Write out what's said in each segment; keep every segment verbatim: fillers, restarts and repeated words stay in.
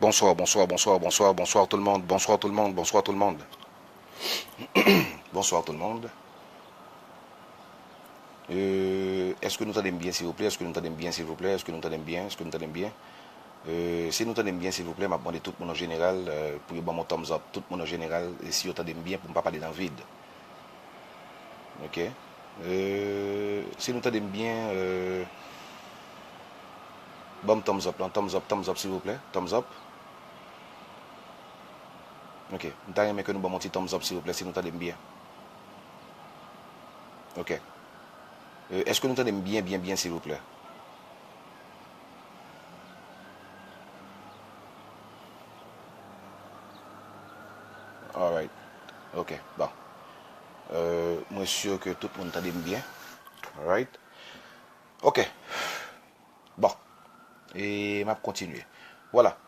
Bonsoir, bonsoir, bonsoir, bonsoir, bonsoir tout le monde, bonsoir tout le monde, bonsoir tout le monde. Bonsoir tout le monde. Euh, èske nou tande m byen, silvouplè? Èske nou tande m byen, silvouplè? Èske nou tande m byen? Èske nou tande m byen? Euh, si nou tande m byen, silvouplè, m ap mande tout moun an jeneral, euh, pou yo ban m yon thumbs up. Tout moun an jeneral, e si yo tande m byen, pou m pa pale nan vid. Ok. Euh, si nou tande m byen, euh, ban m thumbs up lan. Thumbs up, thumbs up, silvouplè. Thumbs up. Ok. M ta renmen ke nou ban m yon ti thumbs up, silvouplè, si nou tande m byen. Ok. Euh, èske nou tande m byen, byen, byen, silvouplè? Alright. Ok, bon. Euh, mwen si ke tout moun tande m byen. Alright. Ok. Bon. E m ap kontinye. Vwala.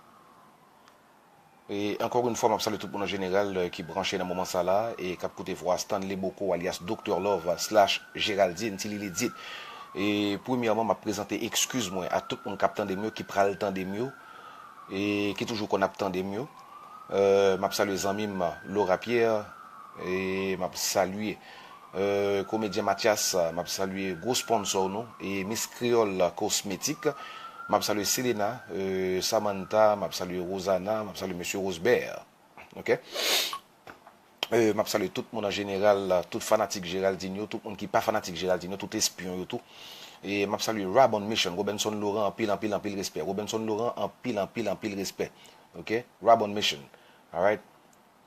E ankò yon fwa, m ap salye tout moun an jeneral, euh, ki branche nan moman sa la e k ap koute vwa Stanley Boko alyas Doktè Love slash Geraldine Tililidit. E premyèman, m ap prezante ekskiz mwen a tout moun k ap tande m yo, ki pral tande m yo, e ki toujou konn ap tande m yo. Euh, m ap salye zanmi m Laura Pierre, e m ap salye, euh, komedyen Mathias, m ap salye gwo sponsò nou, e Miss Creole Cosmétique. M ap salye Selena, euh, Samantha, m ap salye Rosana, m ap salye mesye Rosebert. Ok? Euh, m ap salye tout moun an jeneral, tout fanatik Geraldine yo, tout moun ki pa fanatik Geraldine yo, tout espyon yo tou. E m ap salye Rabon Mission, Robenson Laurent, anpil, anpil, anpil respè. Robenson Laurent, anpil, anpil, anpil respè. Ok? Rabon Mission. Alright?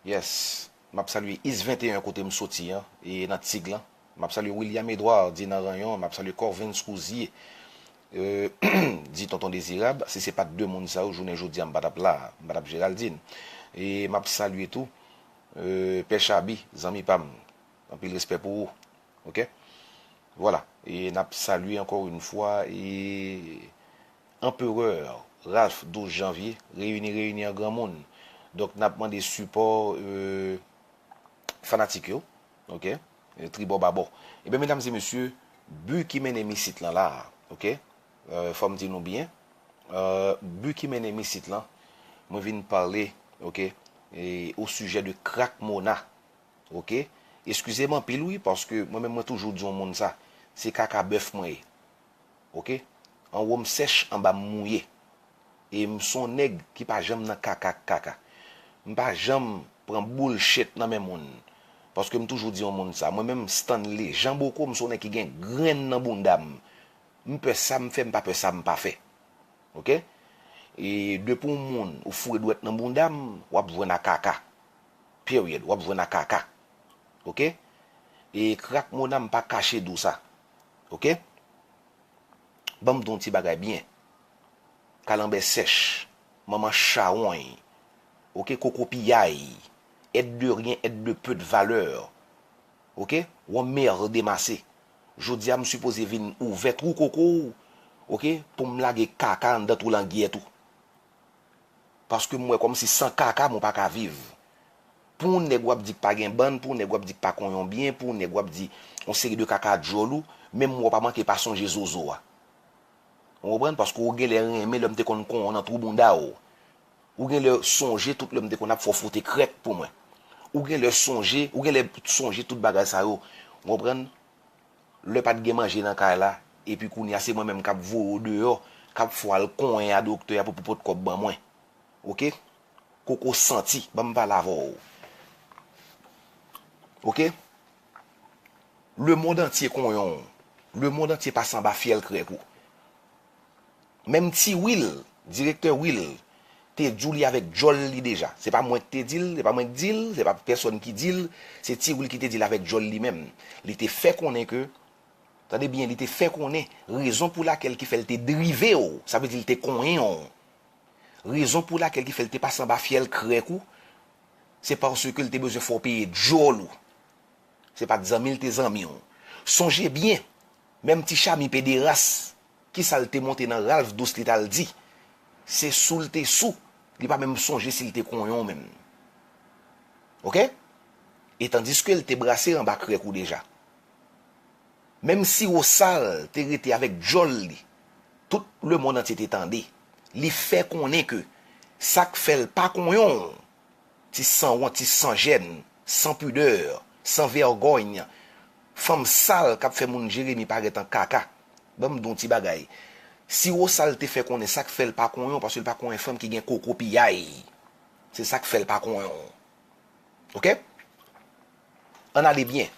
Yes. M ap salye Is venteyen kote m soti an, e nan Tig lan. M ap salye William Edouard, di nan Ranyon. M ap salye Corvin Scousier, euh, di Tonton Dezirab. Si se pa t de moun sa yo, jounen jodi a, m pa t ap la, m pa t ap Geraldine. E m ap salye tou, euh, Pè Chabi, zanmi pa m. Anpil respè pou ou. Ok? Vwala. E n ap salye ankò yon fwa, e Anperè Ralph douz janvye, reyini, reyini an granmoun. Donk, n ap mande sipò, euh, fanatik yo, ok? Euh, tribò babò. Ebyen, medam e mesye, bi ki mennen m isit lan la, ok? Euh, fò m di nou byen, euh, bi ki mennen m isit lan, mwen vin pale, ok? E o sijè de Crack Mona, ok? Eskize m anpil, wi, paske mwen menm, mwen toujou di yon moun sa, se kaka bèf mwen ye. Ok? Anwo m sèch, anba m mouye. E m se yon nèg ki pa janm nan kaka ak kaka. M pa janm pran bullshit nan men moun. Paske m toujou di yon moun sa. Mwen menm, Stanley Jean Boko, m se yon nèg ki gen grenn nan bounda m. M pè sa m fè, m pa pè sa m pa fè. Ok? E depi yon moun, ou foure dwèt nan bounda m, w ap jwenn a kaka. Period. W ap jwenn a kaka. Ok? E Crack Mona, m pa kache di w sa. Ok? Ban m di w yon ti bagay byen. Kalanbè sèch, manman chawony, ok, koko piyay, être de rien, être de peu de valeur, ok, w anmède mase. Jodi a, m sipoze vin ouvè twou koko w, ok, pou m lage kaka anndan twou langyèt ou. Paske m wè kòmsi san kaka, mwen pa ka viv. Pou yon nèg w ap di k pa gen bann, pou yon nèg w ap di k pa konyon byen, pou yon nèg w ap di yon seri de kaka djòl ou, menm mwen w pa manke pa sonje zozo a. Ou konprann? Paske ou genlè renmen lè m te konn konyon nan twou bounda w. Ou genlè sonje tout lè m te konn ap fè w fwote krèk pou mwen. Ou genlè sonje, ou genlè sonje tout bagay sa yo. Ou konprann? Lè pa t gen manje nan kay la, epi kounye a se mwen menm k ap voye w deyò, k ap fè w al konyen a doktè a pou, pou pot kòb ban mwen. Ok? Koko santi, ban m pale avè w. Ok? Lemonn antye konyon w. Lemonn antye pase anba fyèl krèk ou. Menm Ti Will, direktè Will, te di w li avèk djòl li deja. Se pa mwen k te di l, se pa mwen k di l, se pa pèsonn ki di l, se Ti Will ki te di l avèk djòl li menm. Li te fè konnen ke, tande byen, li te fè konnen rezon pou lakèl ki fè l te drive w, sa vle di l te konyen w. Rezon pou lakèl ki fè l te pase anba fyèl krèk ou, se paske l te bezwen fè w peye djòl ou. Se pa t zanmi l te zanmi w. Sonje byen, menm ti Chami pederas, kisa l te monte nan Ralph Dous li t al di? Se sou l te sou, li pa menm sonje si l te konyen w menm. Ok? E tandiske l te brase anba krèk ou deja. Menm si Wosal te rete avèk djòl li, tout lemonn antye te tande. Li fè konnen ke Sa k fè l pa konyen w? Ti sanwont, ti sanjèn, san pidè, san vègòny, fanm sal k ap fè moun Jeremi parèt an kaka. Ban m di w yon ti bagay. Siwo Sal te fè konnen sa k fè l pa konyen w, paske l pa konyen fanm ki gen koko piyay. Se sa k fè l pa konyen w. Oke? Ann ale byen.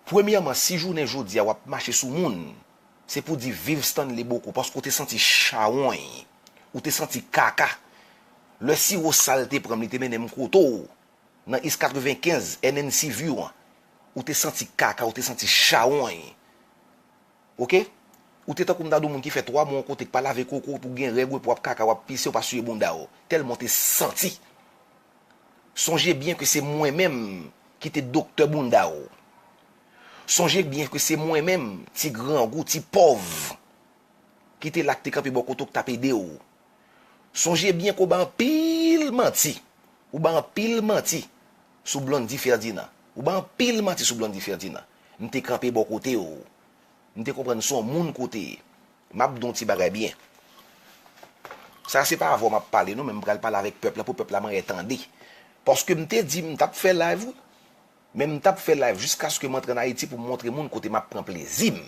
Premyèman, si jounen jodi a w ap mache sou moun, se pou di viv Stanley Bocco, paske w te santi chawony, ou te santi kaka. Lè Siwo Sal te pran m, li te mennen m kote w, nan East katrevenkenz, N N C View an, ou te santi kaka, ou te santi chawony. Oke? Ou te tankou m ta di w moun ki fè twa mwa yon kote, k pa lave koko, pou gen règ, w ap kaka, w ap pise, w pa siye bounda w. Tèlman w te santi. Sonje byen ke se mwen menm ki te doktè bounda w. Sonje byen ke se mwen menm, ti grangou, ti pòv, ki te la, k te kanpe bò kote w, k t ap ede w. Sonje byen ke w bay anpil manti. Ou bay anpil manti sou Blondy Ferdinand. Ou bay anpil manti sou Blondy Ferdinand. M te kanpe bò kote w. M te konprann se yon moun ke w te ye. M ap di w yon ti bagay byen. Sa se pa avè w m ap pale non, men m pral pale avèk pèp la pou pèp la manyè tande. Paske m te di m t ap fè live, wi. Men m t ap fè live jiskaske m antre ann Ayiti pou m montre moun kote m ap pran plezi m.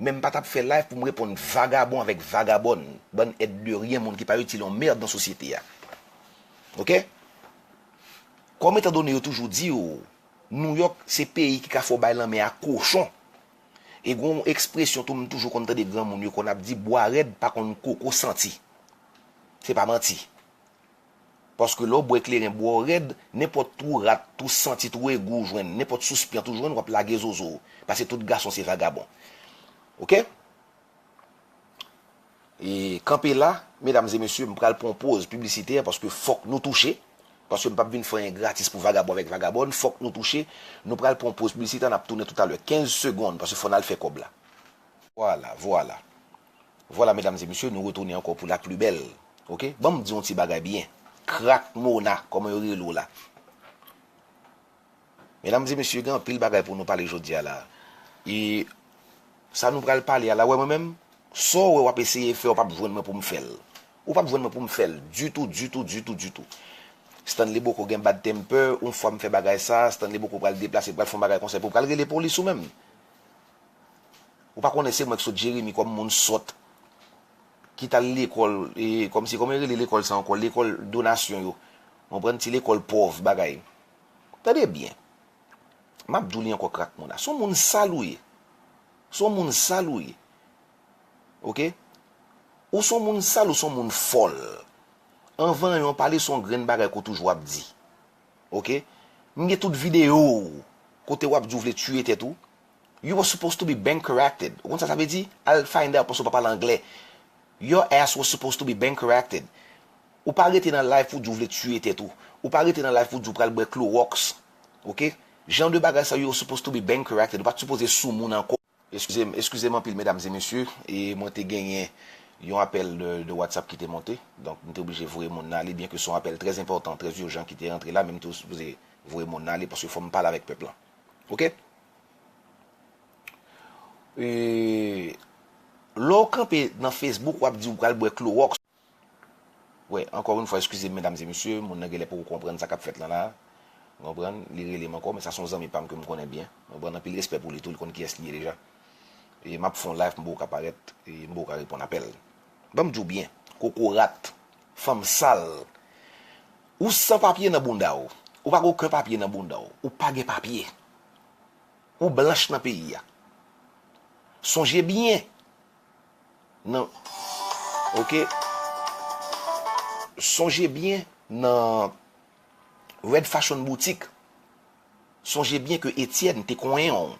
Men m pa t ap fè live pou m reponn vagabon avèk vagabòn, bann èd de ryen, moun ki pa itil yon mèd nan sosyete a. Oke? Kòm etandone yo toujou di w, Nouyòk se peyi ki ka fè w bay lanmen a kochon. E gen yon ekspresyon tou m toujou konn tande granmoun yo konn ap di, bwa rèd pa konn koko santi. Se pa manti. Paske lè w bwè kleren bwa w rèd, nenpòt twou rat, twou santi, twou egou w jwenn, nenpòt sous plant ou jwenn, w ap lage zozo w. Paske tout gason se vagabon. Oke? E kanpe la, medam e mesye, m pral pran yon poz piblisitè paske fòk nou touche. Paske m p ap vin fè anyen gratis pou vagabon avèk vagabòn, fòk nou touche. Nou pral pran yon poz piblisitè, n ap tounen toutalè. Kenz segonn, paske fò n al fè kòb la. Vwala, vwala. Vwala, medam e mesye, nou retounen ankò pou la pli bèl. Oke? Ban m di yon ti bagay byen. Krak Mona, kòman yo rele w la? Medam e mesye, gen anpil bagay pou nou pale jodi a la. E sa nou pral pale a la, wè mwen menm, sa w wè w ap eseye fè, w p ap jwenn mwen pou m fè l. Ou p ap jwenn mwen pou m fè l ditou, ditou, ditou, ditou. Stanley Bocco gen bad temper, yon fwa m fè bagay sa, Stanley Bocco pral deplase, pral fè yon bagay konsa, epi w pral rele polis ou menm. Ou pa konnen se mwen k sot Jeremi kòm moun sòt, ki t al lekòl, e, kòmsi, kòman yo rele lekòl sa ankò? Lekòl donasyon yo. Konprann? Ti lekòl pòv, bagay. Tande byen. M ap di w li ankò, Krak Mona. Se yon moun sal ou ye. Se yon moun sal ou ye. Oke? Ou se yon moun sal, ou se yon moun fòl. Anvan yon pale, se yon grenn bagay ke w toujou ap di. Oke? M gen tout videyo w kote w ap di w vle tiye tèt ou. You were supposed to be bank corrected. Ou konn sa sa vle di? Al find out paske w pa pale anglè. Your ass was supposed to be bank corrected. Ou pa rete nan live pou di w vle tiye tèt ou. Ou pa rete nan live pou di w pral bwè klowòks. Oke? Jan de bagay sa, you were supposed to be bank corrected. Ou pa t sipoze sou moun ankò. Eskize m, eskize m anpil, medam e mesye. E mwen te genyen yon apèl de, de WhatsApp ki te monte. Donk, m te oblije voye moun nan ale, byen ke se yon apèl trè enpòtan, trè ijan ki te rantre la, men m te sipoze voye moun nan ale paske fò m pale avèk pèp lan. Oke? E, lè w kanpe nan Facebook, w ap di w pral bwè klowòks. Wè, ankò yon fwa, eskize m, medam e mesye, moun nan genlè poko konprann sa k ap fèt lan la. Ou konprann? Li rele m ankò, men sa se yon zanmi pa m ke m konnen byen. Ou konprann? Anpil respè pou li tou, li konn kiyès li ye deja. E m ap fè yon live, m poko ka parèt, e m poko ka reponn apèl. Ban m di w byen, kokorat, fanm sal, ou san papye nan bounda w. Ou pa gen okenn papye nan bounda w. Ou pa gen papye. Ou blanch nan peyi a. Sonje byen, nan, oke, sonje byen nan Red Fashion Boutique. Sonje byen ke Etienne te konyen w.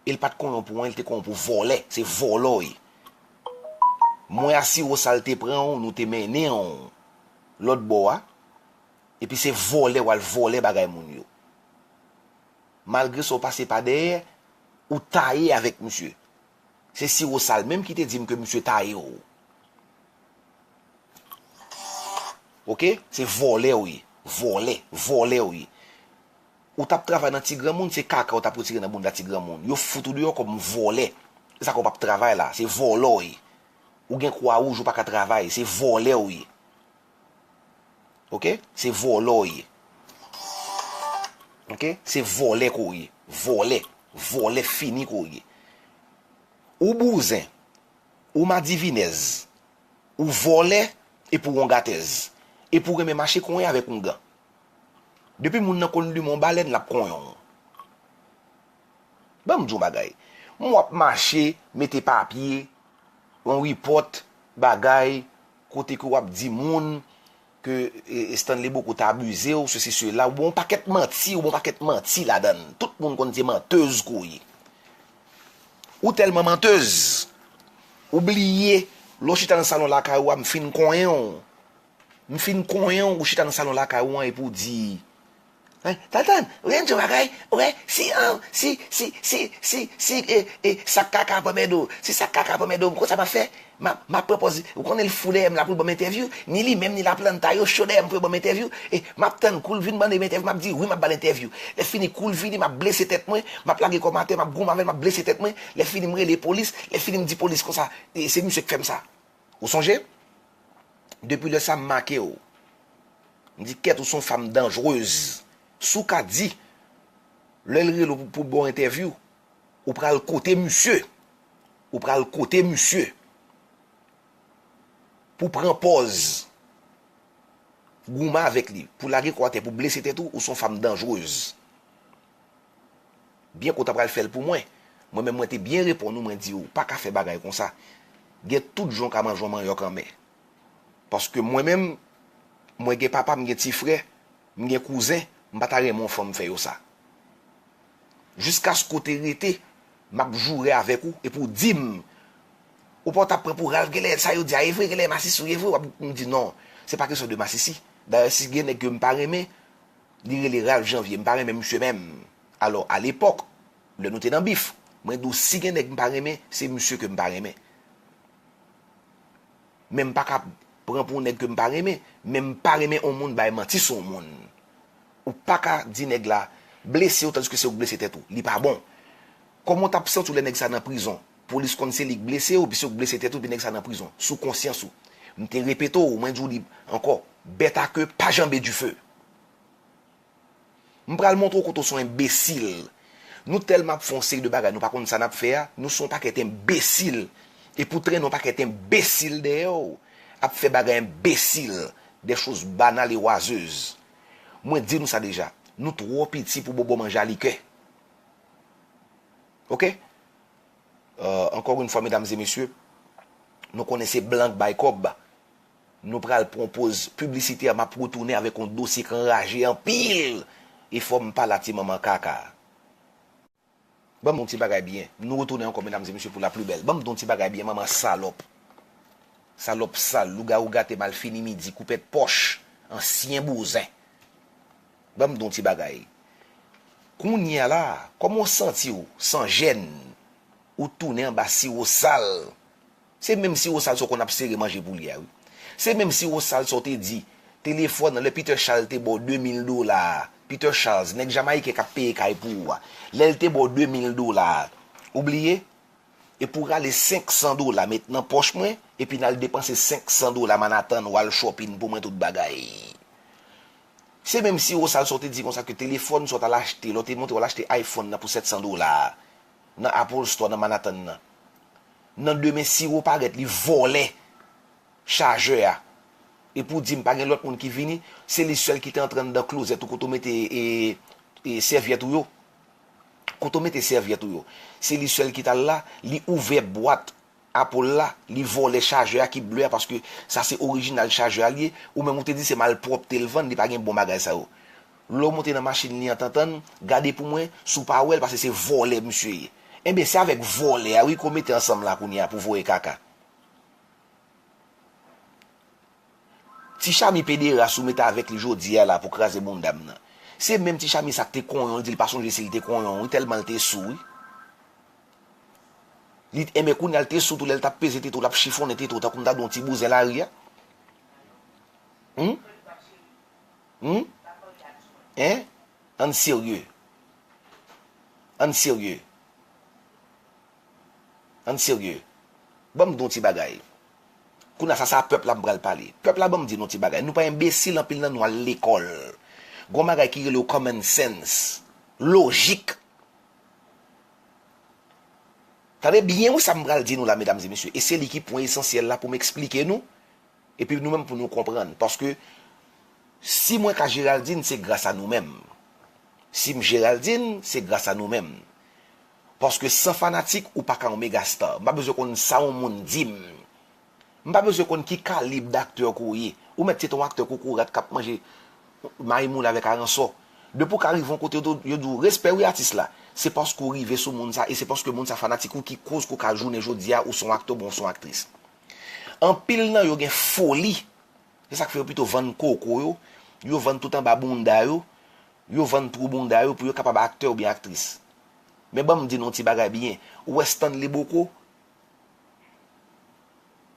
E l pa t konyen w pou anyen, l te konyen w pou vòlè. Se vòlè w ye. Mwen a Siwo Sal te pran w, nou te mennen w lòt bò a. Epi se vòlè w al vòlè bagay moun yo. Malgre sa w pase pa dèyè, ou taye avèk misye. Se Siwo Sal menm ki te di m ke misye taye w. Oke? Se vòlè w ye. Vòlè. Vòlè w ye. Ou t ap travay nan ti granmoun, se kaka w t ap retire nan bounda ti granmoun. Yo fout ou deyò kòm vòlè. Se sa k w p ap travay la. Se vòlè w ye. Ou gen kwa wouj, ou pa ka travay, se vòlè ou ye. Oke? Se vòlè w ye. Oke? Se vòlè ke w ye. Vòlè. Vòlè fini ke w ye. Ou bouzen. Ou madivinèz. Ou vòlè. Epi w ongatèz. Epi w renmen mache konyen avèk oungan. Depi moun nan konn limen yon balèn, l ap konyen w. Ban m di w yon bagay. M w ap mache, mete papye, yon repòt, bagay, kote ke w ap di moun ke, e, e, Stanley Bocco ta abize w, sesi, sela, ou bon pakèt manti, ou bon pakèt manti ladan l. Tout moun konn se mantèz ke w ye. Ou tèlman mantèz, ou bliye, lè w chita nan salon lakay ou a, m fin konyen w. M fin konyen w, ou chita nan salon lakay ou an epi w di, Hein, Tantann, ou gen yon bagay, wè, si, an, si, si, si, si, si, e, e, sak kaka pran mèdo, si sak kaka pran mèdo, konsa m ap fè, m ap, m ap pran pòz, ou konnen l fou dèyè m la pou l ban m entèvyou, ni li menm, ni laplanta yo cho dèyè m pou yo ban m entèvyou, e, m ap tann kou l vin ban m entèvyou, m ap di, wi, m ap ba l entèvyou. Lè fini, kou l vini, m ap blese tèt mwen, m ap lage kò m atè, m ap goumen avè l, m ap blese tèt mwen, lè fini, m rele polis, lè fini, m di polis konsa, e, se misye k fè m sa. Ou sonje? Depi lè sa, m make w. M di, kèt, ou se yon fanm danjrez. Si w ka di, lè l rele w pou, pou ba w entèvyou, ou pral kote misye. Ou pral kote misye. Pou pran pòz. Goumen avèk li. Pou lage kò atè, pou blese tèt ou, ou se yon fanm danjrez. Byen ke w ta pral fè l pou mwen. Mwen menm, mwen te byen reponn ou, mwen di w, ou pa ka fè bagay konsa. Gen tout jan w ka manje yon manyòk anmè. Paske mwen menm, mwen gen papa, m gen ti frè, m gen kouzen, m pa ta renmen yon fanm fè yo sa. Jiskaske w te rete, m ap joure avèk ou, epi w di m, ou pa w t ap pran pou Ralph, genlè sa yo di a e vre, genlè masisi w ye vre, w ap, m di non, se pa kesyon de masisi. Dayè, si gen nèg ke m pa renmen, li rele Ralph Janvier, m pa renmen misye menm. Alò, alepòk, lè nou te nan bif, mwen di w si gen nèg m pa renmen, se misye ke m pa renmen. Men m pa ka pran pou yon nèg ke m pa renmen, men m pa renmen yon moun bay manti sou yon moun. Ou pa ka di nèg la blese w tandiske se ou k blese tèt ou. Li pa bon. Kòman w t ap santi w lè nèg sa nan prizon? Polis konn se li k blese w, epi se ou k blese tèt ou, epi nèg sa nan prizon. Sou konsyans ou. M te repete w, mwen di w li ankò, bèt a ke pa janbe dife. M pral montre w kote w se yon enbesil. Nou tèlman ap fè yon seri de bagay, nou pa konn sa n ap fè a, nou se yon pakèt enbesil. E pou trennen yon pakèt enbesil dèyè w, ap fè bagay enbesil, des choses banales et oiseuses. Mwen di nou sa deja, nou twò piti pou bobo manje alikè. Oke? Euh, encore une fois, mesdames et messieurs, nou konnen se blan k bay kòb. Nou pral pran yon poz piblisitè, m ap retounen avèk yon dosye k anraje anpil. E fò m pale a ti manman kaka. Ban m yon ti bagay byen. Nou retounen ankò, medam e mesye, pou la pli bèl. Ban m di yon ti bagay byen, manman salòp. Salòp sal, lougawou gate, malfini midi, koupèt pòch, ansyen bouzen. Ban m di w yon ti bagay. Kounye a la, kòman w santi w, san jèn, ou tounen anba siwo sal? Se menm siwo sal sa w konn ap sere manje pou li a, wi. Se menm siwo sal sa w te di, telefòn nan, lè Peter Charles te ba w de mil dola a, Peter Charles, nèg jamayiken k ap peye kay pou ou a, lè l te ba w de mil dola a, ou bliye? Epi w rale senk san dola met nan pòch mwen, epi n al depanse senk san dola Manhattan, w al shopping pou mwen tout bagay. Se menm siwo sal sa w te di konsa ke telefòn sa w t al achte, lè w te montre w al achte iPhone nan pou sèt san dola a, nan Apple Store nan Manhattan nan. Nan demen siwo parèt, li vòlè chajè a. Epi w di m pa gen lòt moun ki vini, se li sèl ki te antre anndan klozèt ou kote w mete, e, e, sèvyèt ou yo. Kote w mete sèvyèt ou yo? Se li sèl ki t al la, li ouvè bwat Apple la, li vòlè chajè a ki ble a, paske sa se orijinal chajè a li ye, ou menm ou te di se malpwòpte l vann, li pa gen bon bagay sa yo. Lè w monte nan machin li an tantann, gade pou mwen, si w pa wè l, paske se vòlè misye ye. Enben, se avèk vòlè a, wi, ke w mete ansanm la kounye a pou voye kaka. Ti Chami pederas ou mete avèk li jodi a la pou kraze bounda m nan. Se menm Ti Chami sa k te konyen w, li di l pa sonje si l te konyen w, wi, tèlman l te sou, wi. Li, enben, kounye a l te sou tou, lè l t ap peze tete w, l ap chifonnen tete w, tankou m ta di w yon ti bouzen lari a. Hum? Hum? Hein? Ann serye. Ann serye. Ann serye. Ban m di w yon ti bagay. Kounye a sa, sa pèp la m pral pale. Pèp la, ban m di nou ti bagay. Nou pa enbesil, anpil nan nou al lekòl. Gon bagay ki rele w common sense, lojik. Tande byen wi sa m pral di nou la, medam e mesye. E se li ki pwen esansyèl la pou m eksplike nou. Epi nou menm pou nou konprann. Paske si mwen ka Geraldine, se gras a nou menm. Si m Geraldine, se gras a nou menm. Paske san fanatik, ou pa ka yon megastar. M pa bezwen konn sa yon moun di m. M pa bezwen konn ki kalib daktè ke w ye. Ou mèt se t on aktè kokorat k ap manje maymoun avèk aransò. Depi w ka rive yon kote, yo di w, respè wi atis la. Se paske w rive sou moun sa e se paske moun sa fanatik ou ki koz ke w ka jounen jodi a ou se yon aktè oubyen w se yon aktris. Anpil nan yo gen foli. Se sa k fè yo pito vann koko yo, yo vann tout anba bounda yo, yo vann twou bounda yo pou yo kapab aktè oubyen aktris. Men ban m di nou yon ti bagay byen. Ou wè Stanley Bocco?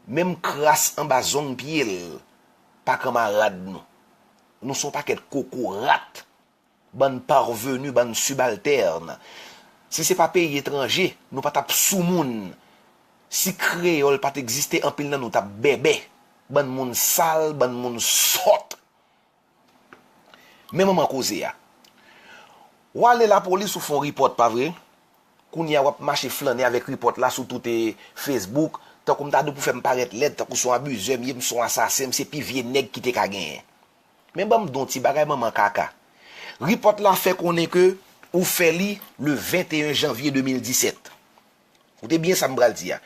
Menm kras anba zong pye l pa kanmarad nou. Nou se yon pakèt kokorat. Bann parvenu, bann sibaltèn. Si se pa peyi etranje, nou pa t ap sou moun. Si kreyòl pa t egziste, anpil nan nou t ap bèbè. Bann moun sal, bann moun sòt. Men manman koze a. W ale lapolis ou fè on ripòt, pa vre? Kounye a w ap mache flannen avèk ripòt la sou tout, e, Facebook, tankou m ta di w pou fè m parèt lèd, tankou se on abizè m ye, m se on asasen, m se pi vye nèg ki te ka genyen. Men ban m di w on ti bagay, manman kaka. Ripòt la fè konnen ke ou fè li le venteyen janvye de mil disèt. Koute byen sa m pral di a.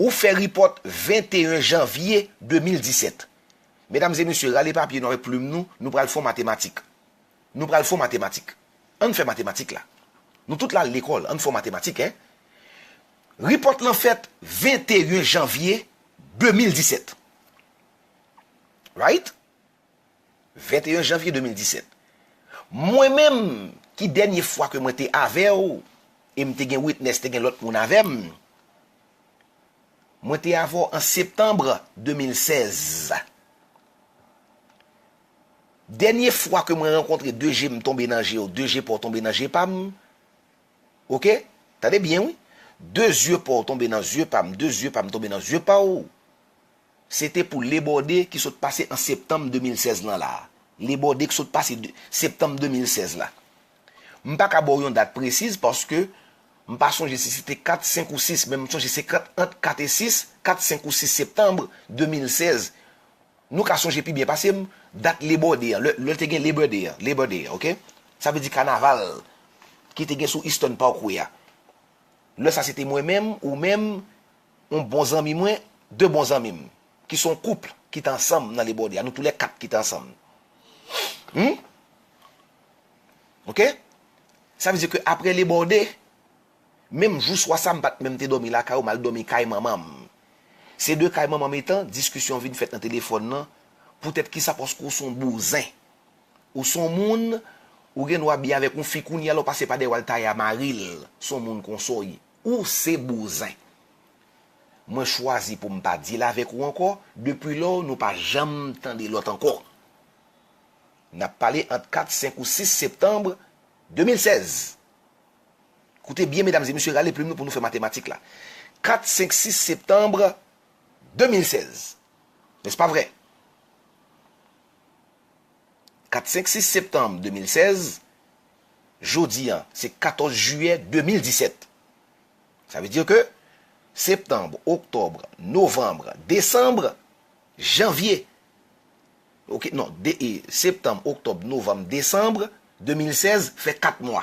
Ou fè ripòt venteyen janvye de mil disèt. Medam e mesye, rale papye nou avèk plim nou, nou pral fè on matematik. Nou pral fè on matematik. Ann fè matematik la. Nou tout la al lekòl, ann fè on matematik, en. Ripòt lan fèt venteyen janvye de mil disèt. Right? Venteyen janvye de mil disèt. Mwen menm, ki dènye fwa ke mwen te avè w, e m te gen witness, te gen lòt moun avè m, mwen te avè w an septanm de mil sèz. Dènye fwa ke mwen rankontre de je m tonbe nan je w, de je pa w tonbe nan je pa m, oke? Tande byen, wi. De zye pa w tonbe nan zye pa m, de zye pa m tonbe nan zye pa w. Se te pou Lebòde ki sot pase an septanm de mil sèz lan la. Lebòde ki sot pase de, septanm de mil sèz la. M pa ka ba w yon dat presiz paske m pa sonje si se te kat, senk ou sis, men m sonje se kat, ant kat e sis, kat, senk ou sis septanm de mil sèz. Nou ka sonje pi byen pase m dat Lebòde an, lè, lè te gen Labor Day an, Labor Day, oke? Sa vle di kanaval ki te gen sou Eastern Parkway a. Lè sa se te mwen menm, ou menm, yon bon zanmi mwen, de bon zanmi m, ki se yon koup ki te ansanm nan Labor Day a. Nou toulèkat ki te ansanm. Hmm? Oke? Sa vle di ke apre Labor Day, menm jou swa sa, m pa t menm te dòmi lakay ou, m al dòmi kay manman m. Se de kay manman m etan, diskisyon vin fèt nan telefòn nan. Poutèt kisa? Paske w se yon bouzen. Ou se yon moun, ou gen dwa byen avèk yon fi kounye a, lè w pase pa dèyè w al taye a mari l. Se yon moun konsa w ye. Ou se bouzen. Mwen chwazi pou m pa deal avèk ou ankò, depi lò, nou pa janm tande lòt ankò. N ap pale ant kat, senk ou sis septanm de mil sèz. Koute byen, medam e mesye, rale plim nou pou nou fè matematik la. Kat, senk, sis septanm de mil sèz. Nèspa vrè? Kat, senk, sis septanm de mil sèz, jodi a, se katòz jiyè de mil disèt. Sa vle di ke septanm, oktòb, novanm, desanm, janvye. Oke, non, de, e, septanm, oktòb, novanm, desanm de mil sèz fè kat mwa.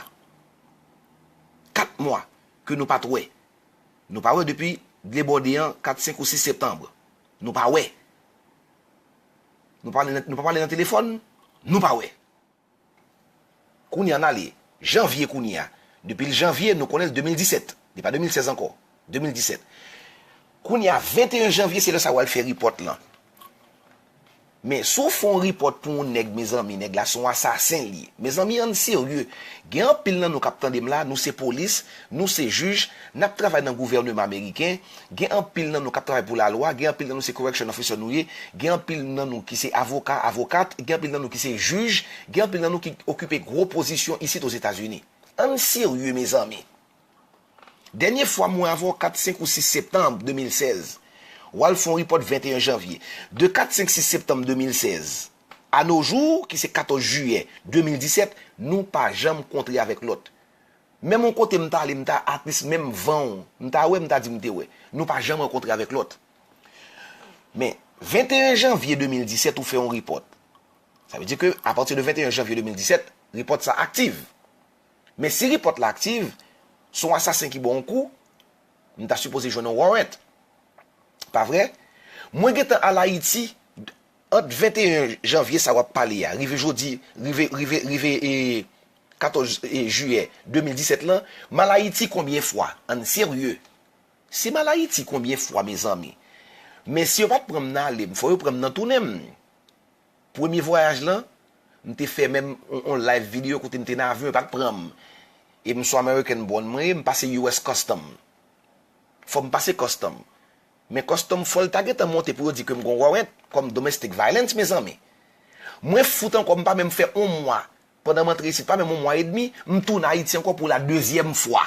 Kat mwa ke nou pa t wè. Nou pa wè depi Labor Day an, kat, senk ou sis septanm. Nou pa wè. Nou pa pale nan, nou pa pale nan telefòn, nou pa wè. Kounye a n ale, janvye kounye a. Depi l janvye, nou konnen l de mil disèt. Li pa de mil sèz ankò. De mil disèt. Kounye a, venteyen janvye, se lè sa w al fè ripòt lan. Men, si w fè yon ripòt pou yon nèg, mezanmi, nèg la se yon asasen li ye. Mezanmi, ann serye. Gen anpil nan nou k ap tande m la, nou se polis, nou se jij, n ap travay nan gouvèneman ameriken, gen anpil nan nou k ap travay pou lalwa, gen anpil nan nou se correction officer nou ye, gen anpil nan nou ki se avoka, avokat, gen anpil nan nou ki se jij, gen anpil nan nou ki okipe gwo pozisyon isit Ozetazini. Ann serye, mezanmi. Dènye fwa m wè avè w kat, senk ou sis septanm de mil sèz, W al fè yon repòt venteyen janvye. De kat, senk, sis septanm de mil sèz a no jou, ki se katòz jiyè de mil disèt, nou pa janm kontre avèk lòt. Menm yon kote m ta ale, m ta at least menm van w, m ta wè, m ta di m te wè. Nou pa janm rankontre avèk lòt. Men, venteyen janvye de mil disèt, ou fè yon repòt. Sa vle di ke apati de venteyen janvye de mil disèt, repòt sa aktif. Men si repòt la aktif, se yon asasen ki ba w yon kou, m ta sipoze jwenn yon warrant. Pa vre? Mwen gentan al Ayiti ant venteyen janvye sa w ap pale a, rive jodi, rive, rive, rive e, katòz e, jiyè de mil disèt lan, m al Ayiti konbyen fwa? Ann serye. Si m al Ayiti konbyen fwa, mezanmi? Men si yo pa t pran m nan ale m, fò yo pran m nan tounen m. Premye vwayaj lan, m te fè menm on, on live videyo kote m te nan avyon, yo pa t pran m. E m se on American born mwen ye, m pase U S Custom. Fò m pase Custom. Men Custom fò l ta gentan monte pou yo di ke m gon warrant kòm domestic violence, mezanmi. Mwen fout ankò, m pa menm fè on mwa. Pandan m antre isit, pa menm on mwa edmi, m tounen Ayiti ankò pou la dezyèm fwa.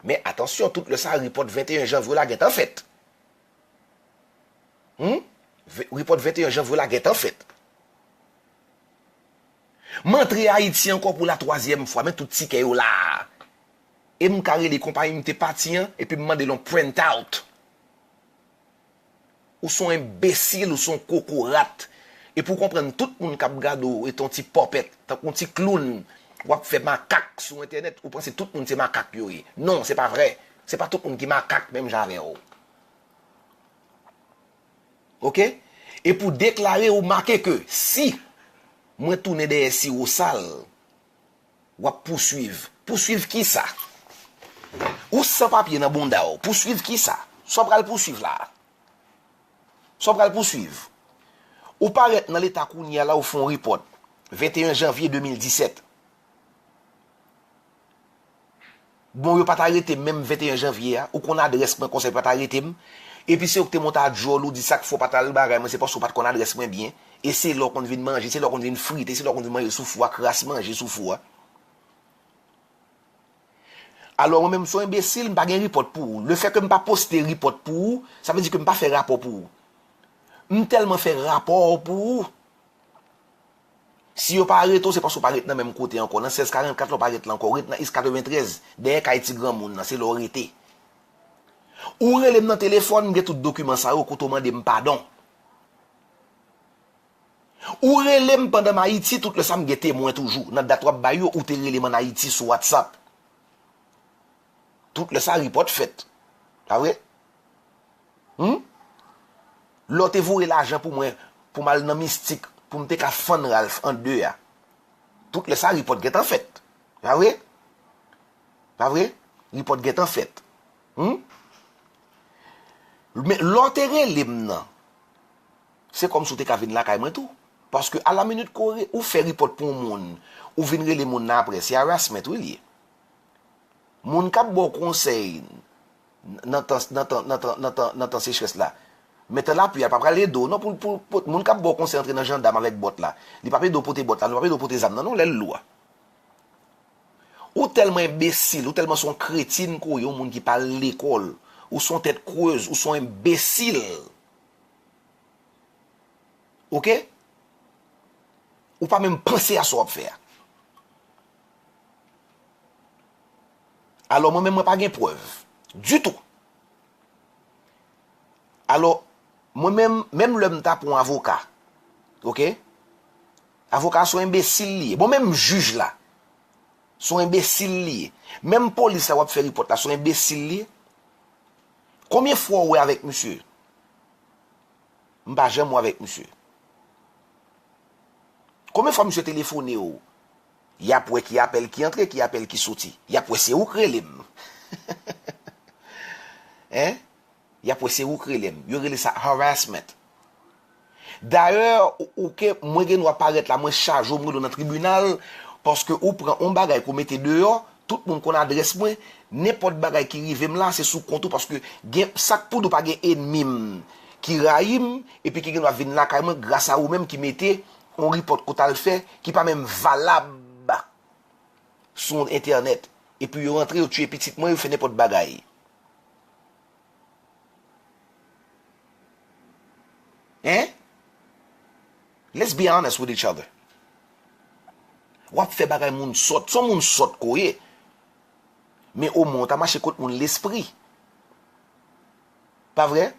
Men atansyon, tout lè sa, repòt venteyen janvye la gentan fèt. Hmm? Ve- Repòt venteyen janvye la gentan fèt. M antre Ayiti ankò pou la twazyèm fwa, men tout tikè yo la. E m ka rele konpayi m te pati an, epi m mande l yon print out. Ou se yon enbesil, ou se yon kokorat. Epi w konprann tout moun k ap gade w, e t on ti pòpèt, tankou yon ti kloun, w ap fè makak sou entènèt, ou panse tout moun se makak yo ye. Non, se pa vre. Se pa tout moun ki makak menm jan avè w. Oke? E pou deklare ou make ke si mwen tounen dèyè siwo sal, w ap pouswiv. Pouswiv kisa? Ou san papye nan bounda w. Pouswiv kisa? Sa w pral pouswiv la? Sa w pral pouswiv? Ou parèt nan leta kounye a la, ou fè yon repòt. Venteyen janvye de mil disèt. Bon, yo pa t arete m menm venteyen janvye a. Ou konn adrès mwen, konsa yo pa t arete m. Epi se ou ki te monte a djòl ou di sa k fè w pa t al bagay mwen, se paske w pa t konn adrès mwen byen. E se la w konn vin manje, se la w konn vin frite, se la w konn vin manje soufou a, kras manje soufou a. Alò, mwen menm, m se yon enbesil, m pa gen repòt pou ou. Lefètke m pa poste repòt pou ou, sa vle di ke m pa fè rapò pou ou. M tèlman fè rapò pou ou. Si yo pa arete w, se paske w pa ret nan menm kote ankò. Nan sèz karannkat la, w pa ret la ankò. Ou ret nan East katreventrèz, dèyè kay ti granmoun nan, se la w rete. Ou rele m nan telefòn, m gen tout dokiman sa yo, kote w mande m padon. Ou rele m pandan m Ayiti, tout lè sa m gen temwen toujou. Nan dat w ap bay yo, ou te rele m ann Ayiti sou WhatsApp. Tout lè sa repòt fèt. Pa vre? Hmm? Lè w te voye lajan pou mwen, pou m al nan mistik, pou m te ka fann Ralph an de a. Tout lè sa repòt gentan fèt. Pa vre? Pa vre? Repòt gentan fèt. Hmm? Men lè w te rele m nan, se kòmsi w te ka vin lakay mwen tou. Paske a la minit kore, ou fè repòt pou yon moun, ou vin rele moun nan apre, se harassment wi l ye. Moun k ap ba w konsèy nan tan, nan tan, nan tan, nan tan, nan tan sechrès la, men tan lapli a, l pa pral ede w non pou, pou, pou moun k ap ba w konsèy antre nan jandam avèk bòt la. Li p ap ede w pote bòt la, li p ap ede w pote zam nan non, lè l lou a. Ou tèlman enbesil, ou tèlman se yon kretin ke w ye, yon moun ki pa al lekòl. Ou se yon tèt krez, ou se yon enbesil. Oke? Ou pa menm panse a sa w ap fè a. Alò, mwen menm, mwen pa gen prèv. Ditou. Alò, mwen menm, menm lè m ta pran yon avoka, oke? Avoka a se yon enbesil li ye. Bon, menm jij la, se yon enbesil li ye. Menm polis la w ap fè repòt la, se yon enbesil li ye. Konbyen fwa w wè avèk misye? M pa janm wè avèk misye. Konbyen fwa misye telefone w? Y ap wè ki apèl ki antre, ki apèl ki soti. Y ap wè se ou k rele m. Hein? Y ap wè se ou k rele m. Yo rele sa harassment. Dayè, ou, ou ke mwen gen dwa parèt la, mwen chaje w, mwen rele w nan tribinal, paske ou pran yon bagay ke w mete deyò, tout moun konn adrès mwen, nenpòt bagay ki rive m la, se sou kont ou, paske gen sa k pou di w pa gen ènmi m ki rayi m, epi ki gen dwa vin lakay mwen gras a ou menm ki mete yon repòt ke w t al fè, ki pa menm valab sou entènèt. Epi yo rantre, yo tiye pitit mwen, yo fè nenpòt bagay. Hein? Let's be honest with each other. W ap fè bagay moun sòt. Se yon moun sòt ke w ye. Men omwen w ta mache kot moun lespri. Pa vre?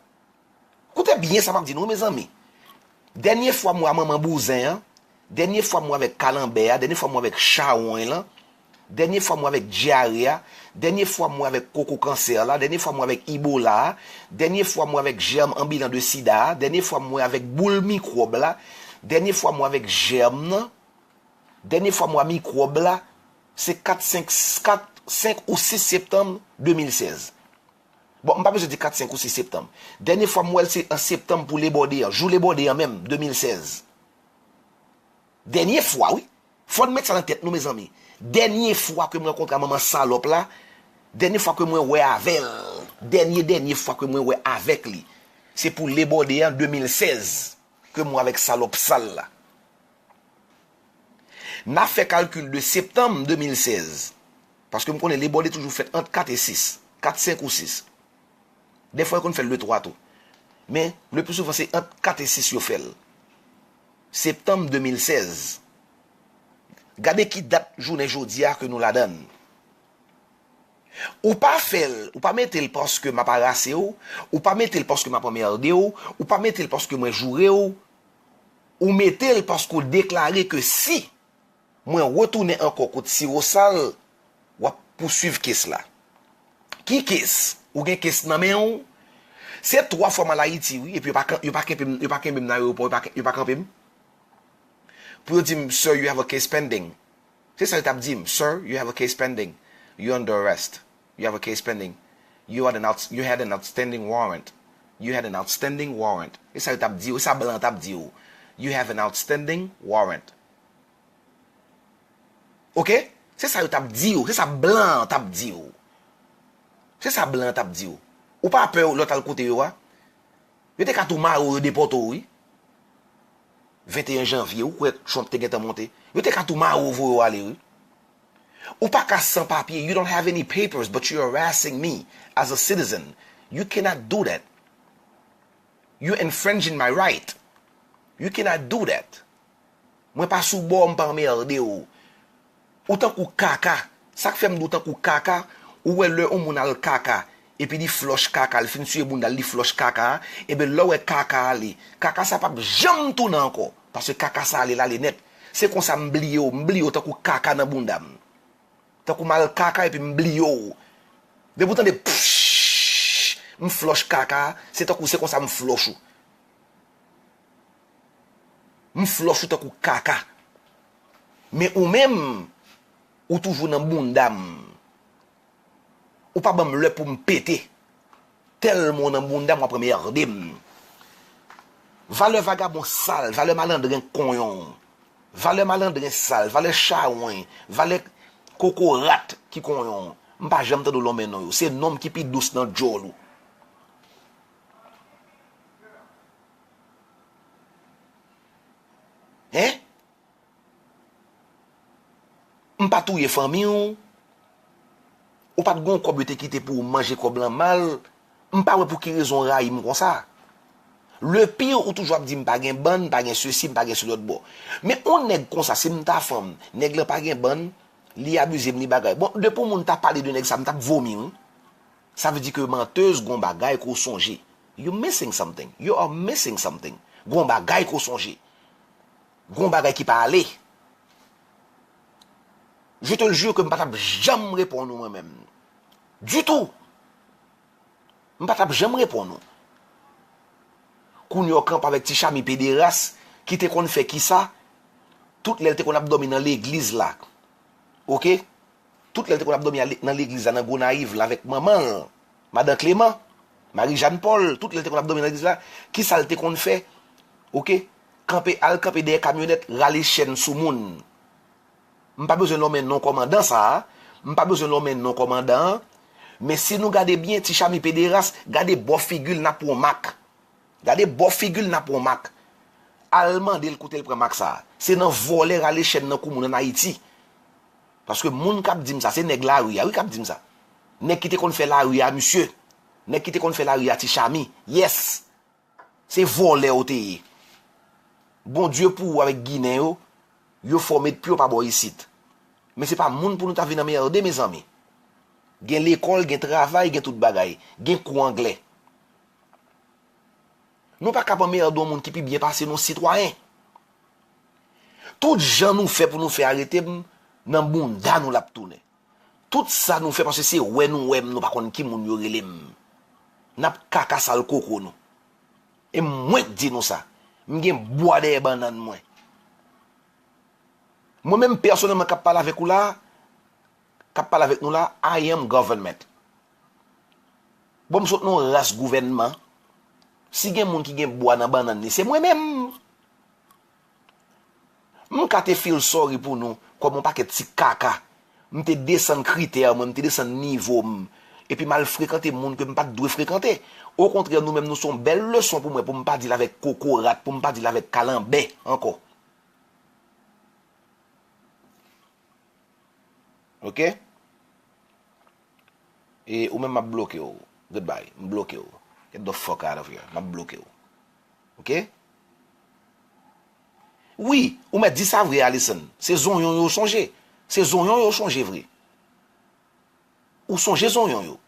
Koute byen sa m ap di nou, mezanmi. Dènye fwa m wè manman bouzen an, dènye fwa m wè avèk kalanbè a, dènye fwa m wè avèk chawony lan, dènye fwa m wè avèk dyare a, dènye fwa m wè avèk koko kansè la, dènye fwa m wè avèk ibola a, dènye fwa m wè avèk jèm anbilan de sida a, dènye fwa m wè avèk boul mikwòb la, dènye fwa m wè avèk jèm nan, dènye fwa m wè mikwòb la, se kat, senk, kat, senk ou sis septanm de mil sèz. Bon, m pa bezwen di kat, senk ou sis septanm. Dènye fwa m wè l se an septanm pou lebòde an, jou lebòde an menm, de mil sèz. Dènye fwa, wi. Fò n met sa nan tèt nou, mezanmi. Dènye fwa ke m rankontre manman salòp la, dènye fwa ke mwen wè avè l, dènye, dènye fwa ke mwen wè avèk li, se pou lebòde an de mil sèz ke m wè avèk salòp sal la. N a fè kalkil de septanm de mil sèz, paske m konnen lebòde toujou fèt ant kat e sis, kat, senk ou sis. Dèfwa, yo konn fè l le twa tou. Men, le pli souvan, se ant kat e sis yo fè l. Septanm de mil sèz. Gade ki dat jounen jodi a ke nou ladan l. Ou pa fè l, ou pa mete l paske m ap arase w, ou pa mete l paske m ap anmède w, ou pa mete l paske mwen joure w, ou mete l paske w deklare ke si mwen retounen ankò kot Sirosal, w ap pouswiv kes la. Ki kes? Ou gen kes nan men w? Se twa fwa m al Ayiti, wi, epi yo pa, yo pa kenbe m, yo pa kenbe m nan ayewopò, yo pa, yo pa kanpe m. Pou yo di m, "Sir, you have a case pending." Se sa yo t ap di m, "Sir, you have a case pending. You under arrest. You have a case pending. You had an out, you had an outstanding warrant. You had an outstanding warrant." Se sa yo t ap di w, se sa blan an t ap di w. "You have an outstanding warrant." Oke? Se sa yo t ap di w, se sa blan an t ap di w. Se sa blan an t ap di w. Ou pa pè lè w t al kote yo a? Yo te ka tou mare w, yo depòte w, wi. Venteyen janvye, ou kwè Trump te gentan monte? Yo te ka tou mare w, voye w ale, wi. Ou pa ka san papye. You don't have any papers, but you're harassing me as a citizen. You cannot do that. You're infringing my right. You cannot do that. Mwen pa sou bò w, m pa anmède w. Ou tankou kaka. Sa k fè m di w tankou kaka, ou wè lè yon moun al kaka, epi li flòch kaka, li fin siye bounda l, li flòch kaka a, ebyen lè w wè kaka ale, kaka sa p ap janm tounen ankò, paske kaka sa ale, l ale nèt. Se konsa m bliye w, m bliye w tankou kaka nan bounda m. Tankou m al kaka epi m bliye w. Depi w tande pch, m flòch kaka, se tankou se konsa m flòch ou. M flòch ou tankou kaka. Men ou menm, ou toujou nan bounda m. Ou pa ban m lè pou m pete. Tèlman w nan bounda m, w ap anmède m. Valè vagabon sal, valè malandren konyon, valè malandren sal, valè chawony, valè kokorat ki konyon. M pa janm tande w lonmen non yo. Se non m ki pi dous nan djòl ou. Hein? M pa touye fanmi w. Ou pa t gen yon kòb yo te kite pou w manje kòb lan mal. M pa wè pou ki rezon w rayi m konsa. Le pire, ou toujou ap di m pa gen bann, m pa gen sesi, m pa gen se lòt bò. Men yon nèg konsa, si m ta fanm, nèg lan pa gen bann, li abize m, li bagay. Bon, depi yon moun ta pale de nèg sa, m t ap vomi, wi. Sa vle di ke mantèz, gon bagay ke w sonje. You missing something. You are missing something. Gon bagay ke w sonje. Gon bagay ki pa ale. Je te le jure ke m pa t ap janm reponn ou mwen menm. Ditou. M pa t ap janm reponn ou. Kounye a w kanpe avèk ti Chami pederas ki te konn fè kisa? Tout lè l te konn ap dòmi nan legliz la. Oke? Tout lè l te konn ap dòmi ale, nan legliz la, nan Gonayiv la, avèk manman l, Madan Kleman, Marie Jeanne Paul, tout lè l te konn ap dòmi nan legliz la, kisa l te konn fè? Oke? Kanpe, al kanpe dèyè kamyonèt, rale chèn sou moun. M pa bezwen lonmen non kòmandan sa a. M pa bezwen lonmen non kòmandan an. Men si nou gade byen, ti Chami pederas, gade bò figi l, n ap pran mak. Gade bò figi l, n ap pran mak. Al mande l kote l pran mak sa a. Se nan vòlè, rale chèn nan kou moun ann Ayiti. Paske moun k ap di m sa, se nèg lari a, wi, k ap di m sa. Nèg ki te konn fè lari a, misye. Nèg ki te konn fè lari a, ti Chami. Yes. Se vòlè w te ye. Bondye pou ou avèk Ginen yo, yo fè w met pye w pa bò isit. Men se pa moun pou nou ta vin anmède, mezanmi. Gen lekòl, gen travay, gen tout bagay. Gen kou anglè. Nou pa ka anmède yon moun ki pi byen pase nou, sitwayen. Tout jan nou fè pou nou fè arete m, nan bounda nou l ap tounen. Tout sa nou fè paske se wè nou wè m, nou pa konn ki moun yo rele m. N ap kaka sal koko nou. E mwen k di nou sa. M gen bwa dèyè bannann mwen. Mwen menm pèsonèlman k ap pale avèk ou la, k ap pale avèk nou la, I am government. Bon, m sot nan yon ras gouvènman. Si gen moun ki gen bwa nan bannann li, se mwen menm. M ka te feel sorry pou nou, kòm yon pakèt ti kaka. M te desann kritè mwen, m te desann nivo m. Epi m al frekante moun ke m pa t dwe frekante. Okontrè, nou menm, nou se yon bèl leson pou mwen, pou m pa deal avèk kokorat, pou m pa deal avèk kalanbè ankò. Ok? E ou menm, m ap bloke w. Goodbye. M bloke w. Get the fuck out of here. M ap bloke w. Ok? Wi, ou mèt di sa vre, Alison. Se zonyon yo sonje. Se zonyon yo sonje vre. Ou sonje zonyon yo.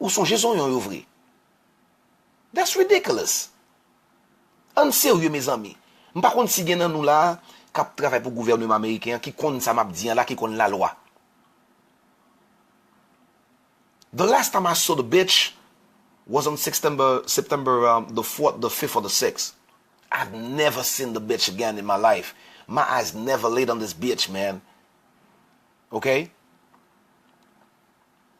Ou sonje zonyon yo vre. That's ridiculous. Ann serye, mezanmi. M pa konn si gen nan nou la a k ap travay pou gouvènman ameriken an ki konn sa m ap di an la, ki konn lalwa. The last time I saw the bitch was on September, September um, the fourth, the fifth, or the sixth. I've never seen the bitch again in my life. My eyes never laid on this bitch, man. Okay?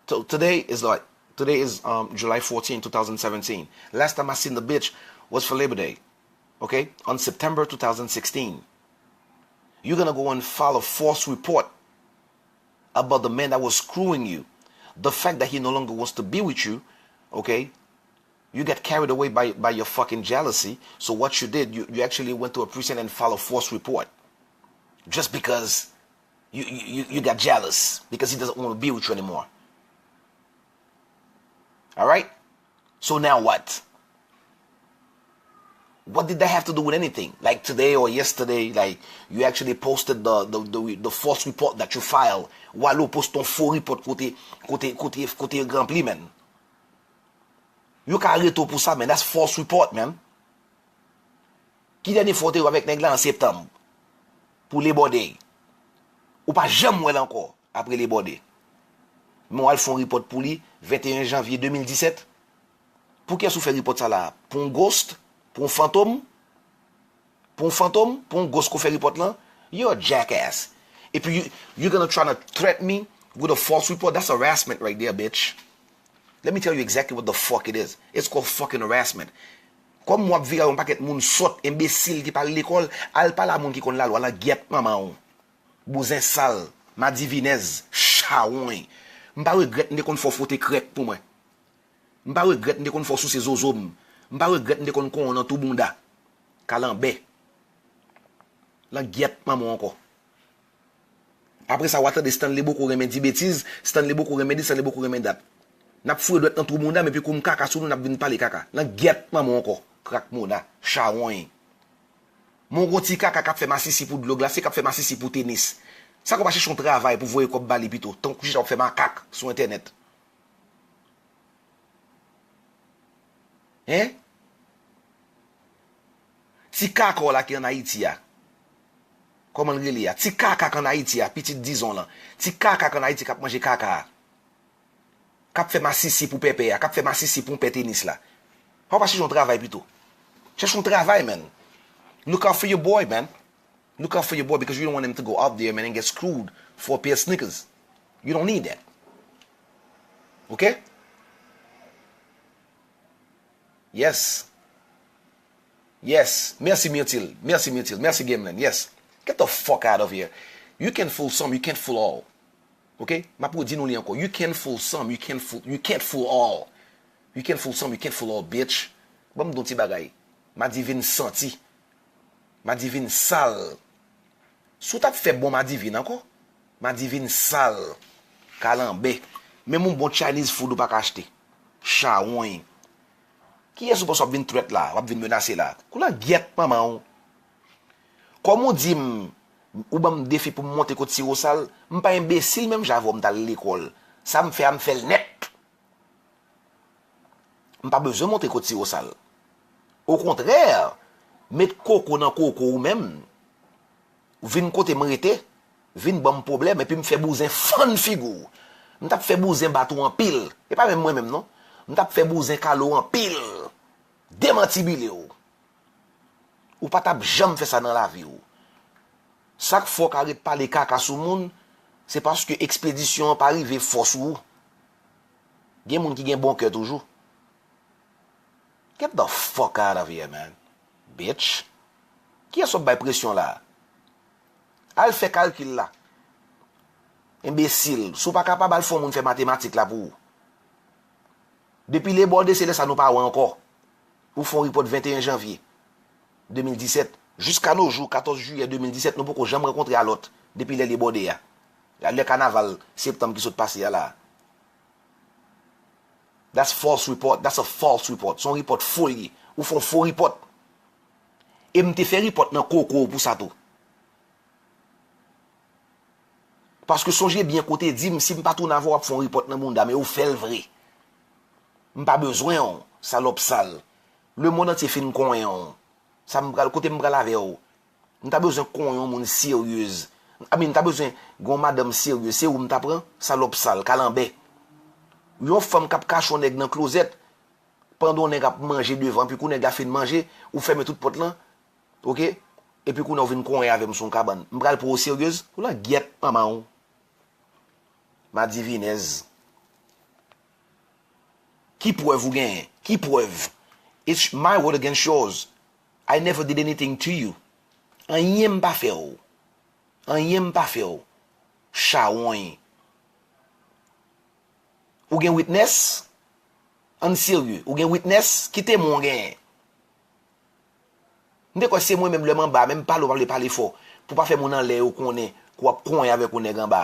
So today is like today is um, July fourteenth, two thousand seventeen. Last time I seen the bitch was for Labor Day. Okay? On September two thousand sixteen. You're gonna go and file a false report about the man that was screwing you. The fact that he no longer wants to be with you, okay? You got carried away by, by your fucking jealousy. So what you did, you, you actually went to a precinct and filed a false report. Just because you, you, you got jealous because he doesn't want to be with you anymore. All right? So now what? What did that have to do with anything? Like today or yesterday, like you actually posted the the the, the false report that you filed. Ou al ou poste yon fo report kote kote kote kote ranpli, man. Yo ka arete w pou sa, man. That's false report, man. Ki dènye fwa w te wè avèk nèg la an septanm? Pou Labor Day. Ou pa janm wè l ankò apre Labor Day. Men w al fè yon repòt pou li venteyen janvye de mil disèt. Pou kiyès ou fè repòt sa la? Pou yon ghost? Pou yon fantom? Pou yon fantom? Pou yon ghost ke w fè repòt lan? You're a jackass. Epi you, you're gonna try to threaten me with a false report? That's harassment right there, bitch. Let me tell you exactly what the fuck it is. It's called fucking harassment. Kòm w ap vire yon pakèt moun sòt, enbesil ki pa al lekòl, al pale a moun ki konn lalwa, langyèt manman w. Bouzen sal, madivinèz, chawony. M pa regrèt m te konn fè w fwote krèk pou mwen. M pa regrèt m te konn fè w souse zozo m. M pa regrèt m te konn konn w nan tou bounda. Kalanbè. Langyèt manman w ankò. Apre sa, w a tande Stanley Bocco renmen di betiz, Stanley Bocco renmen di, Stanley Bocco renmen dat. N ap foure dwèt nan twou bounda m epi kou m kaka sou nou, n ap vin pale kaka. Langyèt manman w ankò, krak mona, chawony. Men w gon ti kaka k ap fè masisi pou dlo glase, k ap fè masisi pou tenis. Sa k ou pa chèche yon travay pou voye kòb ba li pito, tankou chita w ap fè makak sou entènèt? Hein? Ti kaka w la ki ann Ayiti a. Kòman l rele a? Ti kaka k ann Ayiti a, pitit dizon lan. Ti kaka k ann Ayiti k ap manje kaka a. K ap fè masisi pou pèpè a, k ap fè masisi pou pè tenis la. Sa w pa chèche yon travay pito? Chèche yon travay, man. Look out for your boy, man. Look out for your boy because you don't want him to go out there, man, and get screwed for a pair of sneakers. You don't need that. Okay? Yes. Yes. Mèsi Myrtil. Mèsi Myrtil. Mèsi Gameland. Yes. Get the fuck out of here. You can fool some, you can't fool all. Okay? M ap redi nou li ankò. You can fool some, you can't fool, you can't fool all. You can fool some, you can't fool all, bitch. Ban m di w ti bagay. Madivin santi. Madivin sal. Si w t ap fè bon madivin ankò, madivin sal. Kalanbè. Menm yon bon Chinese food ou pa ka achte. Chawony. Kiyès ou panse w ap vin threat la, w ap vin menase la? Kou langyèt manman w. Kòm ou di m, ou ban m defi pou m monte kot Sirosal, m pa enbesil menm jan avè w, m t al lekòl. Sa m fè a, m fè l nèt. M pa bezwen monte kot Sirosal. Okontrè, met koko nan koko ou menm. Vin kote m rete, vin ban m pwoblèm, epi m fè bouzen fann figi w. M t ap fè bouzen bat ou anpil. E pa menm mwen menm non. M t ap fè bouzen kale w anpil. Demantibile w. Ou pa t ap janm fè sa nan lavi w. Sa k fè w ka ret pale kaka sou moun, se paske ekspedisyon an pa rive fò sou ou. Gen moun ki gen bon kè toujou. Get the fuck out of here, man. Bitch. Kiyès w ap bay presyon la? Al fè kalkil la. Enbesil. Si w pa kapab, al fè yon moun fè matematik la pou ou. Depi lebòde, se lè sa nou pa wè ankò. Ou fè yon repòt venteyen janvye de mil disèt. Jiska no jou, katòz jiyè de mil disèt, nou poko janm rankontre alòt depi lè lebòde a. Lè kanaval septanm ki sot pase a la. That's false report. That's a false report. Se yon repòt fo li ye. Ou fè yon fo repòt. E m te fè repòt nan koko w pou sa tou. Paske sonje byen kote di m, si m pa tounen avè w, w ap fè yon repòt nan bounda m, e ou fè l vre. M pa bezwen w, salòp sal. Lemonn antye fin konyen w. Sa m pral, kote m pral avè w? M ta bezwen konyen yon moun seryez. I mean, m ta bezwen gen yon madanm serye. Se ou m ta pran, salòp sal, kalanbè. Yon fanm k ap kache yon nèg nan klozèt, pandan yon nèg ap manje devan, epi kou nèg la fin manje, ou fèmen tout pòt lan, oke? Epi kounye a ou vin konyen avè m sou yon kabann. M pral pran w seryez? Ou langyèt manman w. Madivinèz. Ki prèv ou genyen? Ki prèv? It's my word against yours. I never did anything to you. Anyen m pa fè w. Anyen m pa fè w. Chawony. Ou gen witness? Ann serye. Ou gen witness? Ki temwen w genyen? M te kwè se mwen menm lè m anba, menm pale w pa vle pale fò. Pou pa fè moun anlè yo konnen ke w ap konyen avèk yon nèg anba.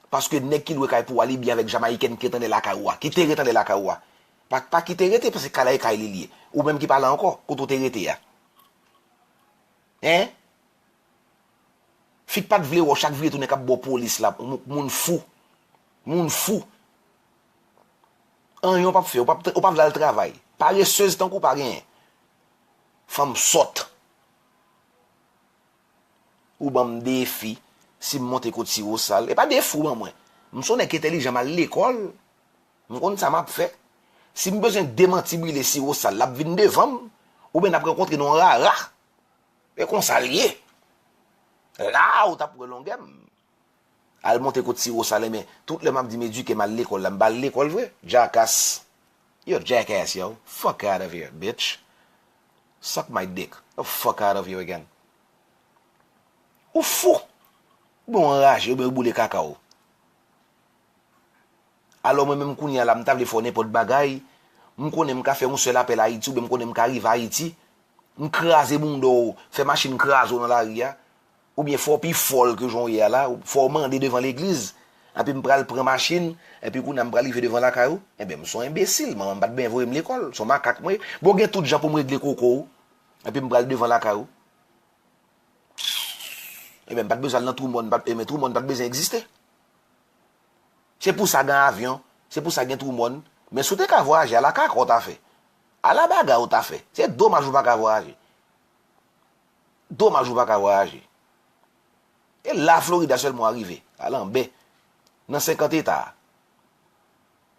Paske nèg ki lwe kay pou w a, li byen avèk Jamayiken ki ret anlè lakay ou a. Kite ret anlè lakay ou a. Pa, pa kite rete, paske kay la e kay li li ye. Ou menm ki pa la ankò, kote w te rete a. Hein? Fi k pa t vle wè w chak vire tounen k ap ba w polis la, moun, moun fou. Moun fou. Anyen w p ap fè, w p ap, w p ap vle al travay. Paresez tankou w pa genyen. Fanm sòt. Ou ban m defi, si m monte kot Sirosal. E pa defi w ban mwen. M se yon nèg ki entèlijan, m al lekòl. M konn sa m ap fè. Si m bezwen demantibile Sirosal, l ap vin devan m. Oubyen n ap rankontre nan yon rara. E konsa l ye. La ou t ap wè longè m. Al monte kot Sirosal, men tout lè m ap di m edike, m al lekòl la, m pa al lekòl vre. Jackass. You're a jackass, yo. Fuck out of here, bitch. Suck my dick. The fuck out of here again. Ou fou. Oubyen w anraje, oubyen w boule kaka w. Alò mwen menm kounye a la, m ta vle fè w nenpòt bagay. M konnen m ka fè yon sèl apèl Ayiti, oubyen m konnen m ka rive Ayiti. M kraze bounda w, fè machin kraze w nan lari a. Oubyen fè w pi fòl ke jan w ye a la, fè w mande devan legliz. Epi m pral pran machin, epi kounye a m pral rive devan lakay ou. Enben, m se yon enbesil, manman m pa t byen voye m lekòl, se yon makak mwen ye. Bon, gen tout jan pou m regle koko w. Epi m pral devan lakay ou. Enben, m pa t bezwen al nan twou mòn, m pa t, enben, twou mòn pa t bezwen egziste. Se pou sa gen avyon, se pou sa gen twou mòn. Men si w te ka vwayaje, ala kaka w ta fè. Ala bagay w ta fè. Se domaj ou pa ka vwayaje. Domaj ou pa ka vwayaje. E la Florida sèlman w a rive. Ala anbè. Nan senkant eta a.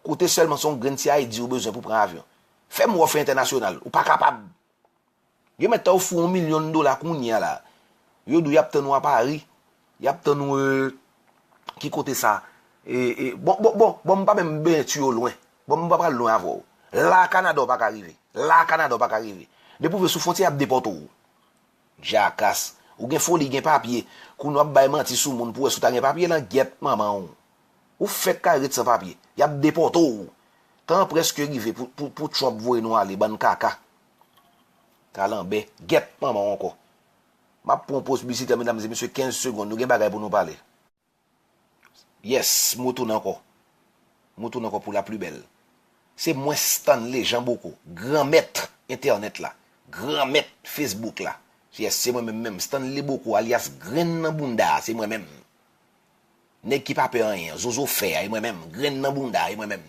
Kote sèlman se yon grenn ti I D ou bezwen pou pran avyon. Fè m wè w fè entènasyonal. Ou pa kapab. Yo mèt ta ofri w yon milyon dola kounye a la. Yo di w y ap tann ou a Pari. Y ap tann ou, euh, ki kote sa? E, e, bon, bon, bon, bon, m pa menm bezwen tiye w lwen. Bon, m pa pral lwen avè w. La Kanada w pa ka rive. La Kanada w pa ka rive. Depi w vle sou fwontyè, y ap depòte w. Djakas. Ou gen foli, gen papye. Kounye a w ap bay manti sou moun pou w wè si w ta gen papye, langyèt manman w. Ou fèk ka ret san papye. Y ap depòte w. Tan an prèske rive pou, pou, pou Trump voye nou ale, bann kaka. Kalanbè. Gyèt manman w ankò. M ap pran yon poz piblisitè, medam e mesye, kenz segonn. Nou gen bagay pou nou pale. Yes, m retounen ankò. M retounen ankò pou la pli bèl. Se mwen Stanley Jean Bocco, granmèt. entènèt la, granmèt Facebook la. Yes, se mwen menm menm, Stanley Boko alyas grenn nan bounda a, se mwen menm. Nèg ki pa pè anyen, zozo fè a, e mwen menm, grenn nan bounda a, e mwen menm.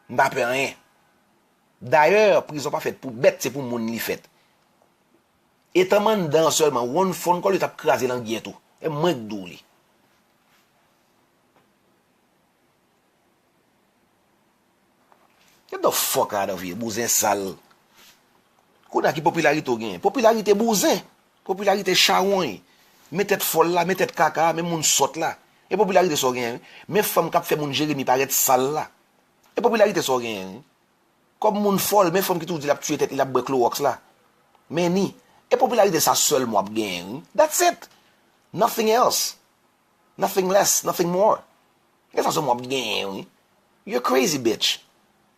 M pa pè anyen. Dayè, prizon pa fèt pou bèt, se pou moun li fèt. Etan m anndan an sèlman, one phone call yo t ap kraze langyèt ou. E mwen k di w li. Get the fuck out of here, bouzen sal. Kounye a ki popilarite w genyen? Popilarite bouzen. Popilarite chawony. Men tèt fòl la, men tèt kaka a, men moun sòt la. E popilarite sa w genyen, wi. Men fanm k ap fè moun Jeremi parèt sal la. E popilarite sa w genyen, wi. Kòm moun fòl, men fanm ki toujou di l ap tiye tèt li, l ap bwè klowòks la. Men ni. E popilarite sa sèlman w ap genyen, wi. That's it. Nothing else. Nothing less, nothing more. E sa sèlman w ap genyen, wi. You're crazy, bitch.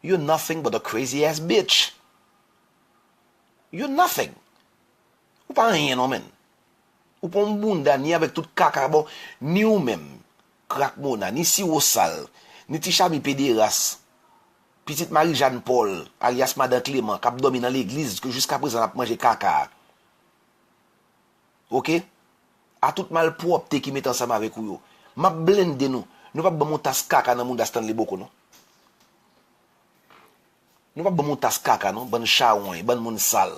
You're nothing but a crazy ass bitch. You're nothing. Ou pa anyen non, menn. Ou pa yon bounda ni avèk tout kaka, bon, ni ou menm, Krak Mona, ni Siwo Sal, ni Ti Chami pederas, pitit Marijàn Pòl, alyas Madan Kleman, k ap dòmi nan legliz, ke jiskaprezan l ap manje kaka. Oke? A tout malpwòpte ki mete ansanm avèk ou yo. M ap blende nou. Nou p ap ban m yon tas kaka nan bounda Stanley Boko, non. Nou p ap ban m yon tas kaka, non, bann chawony, bann moun sal.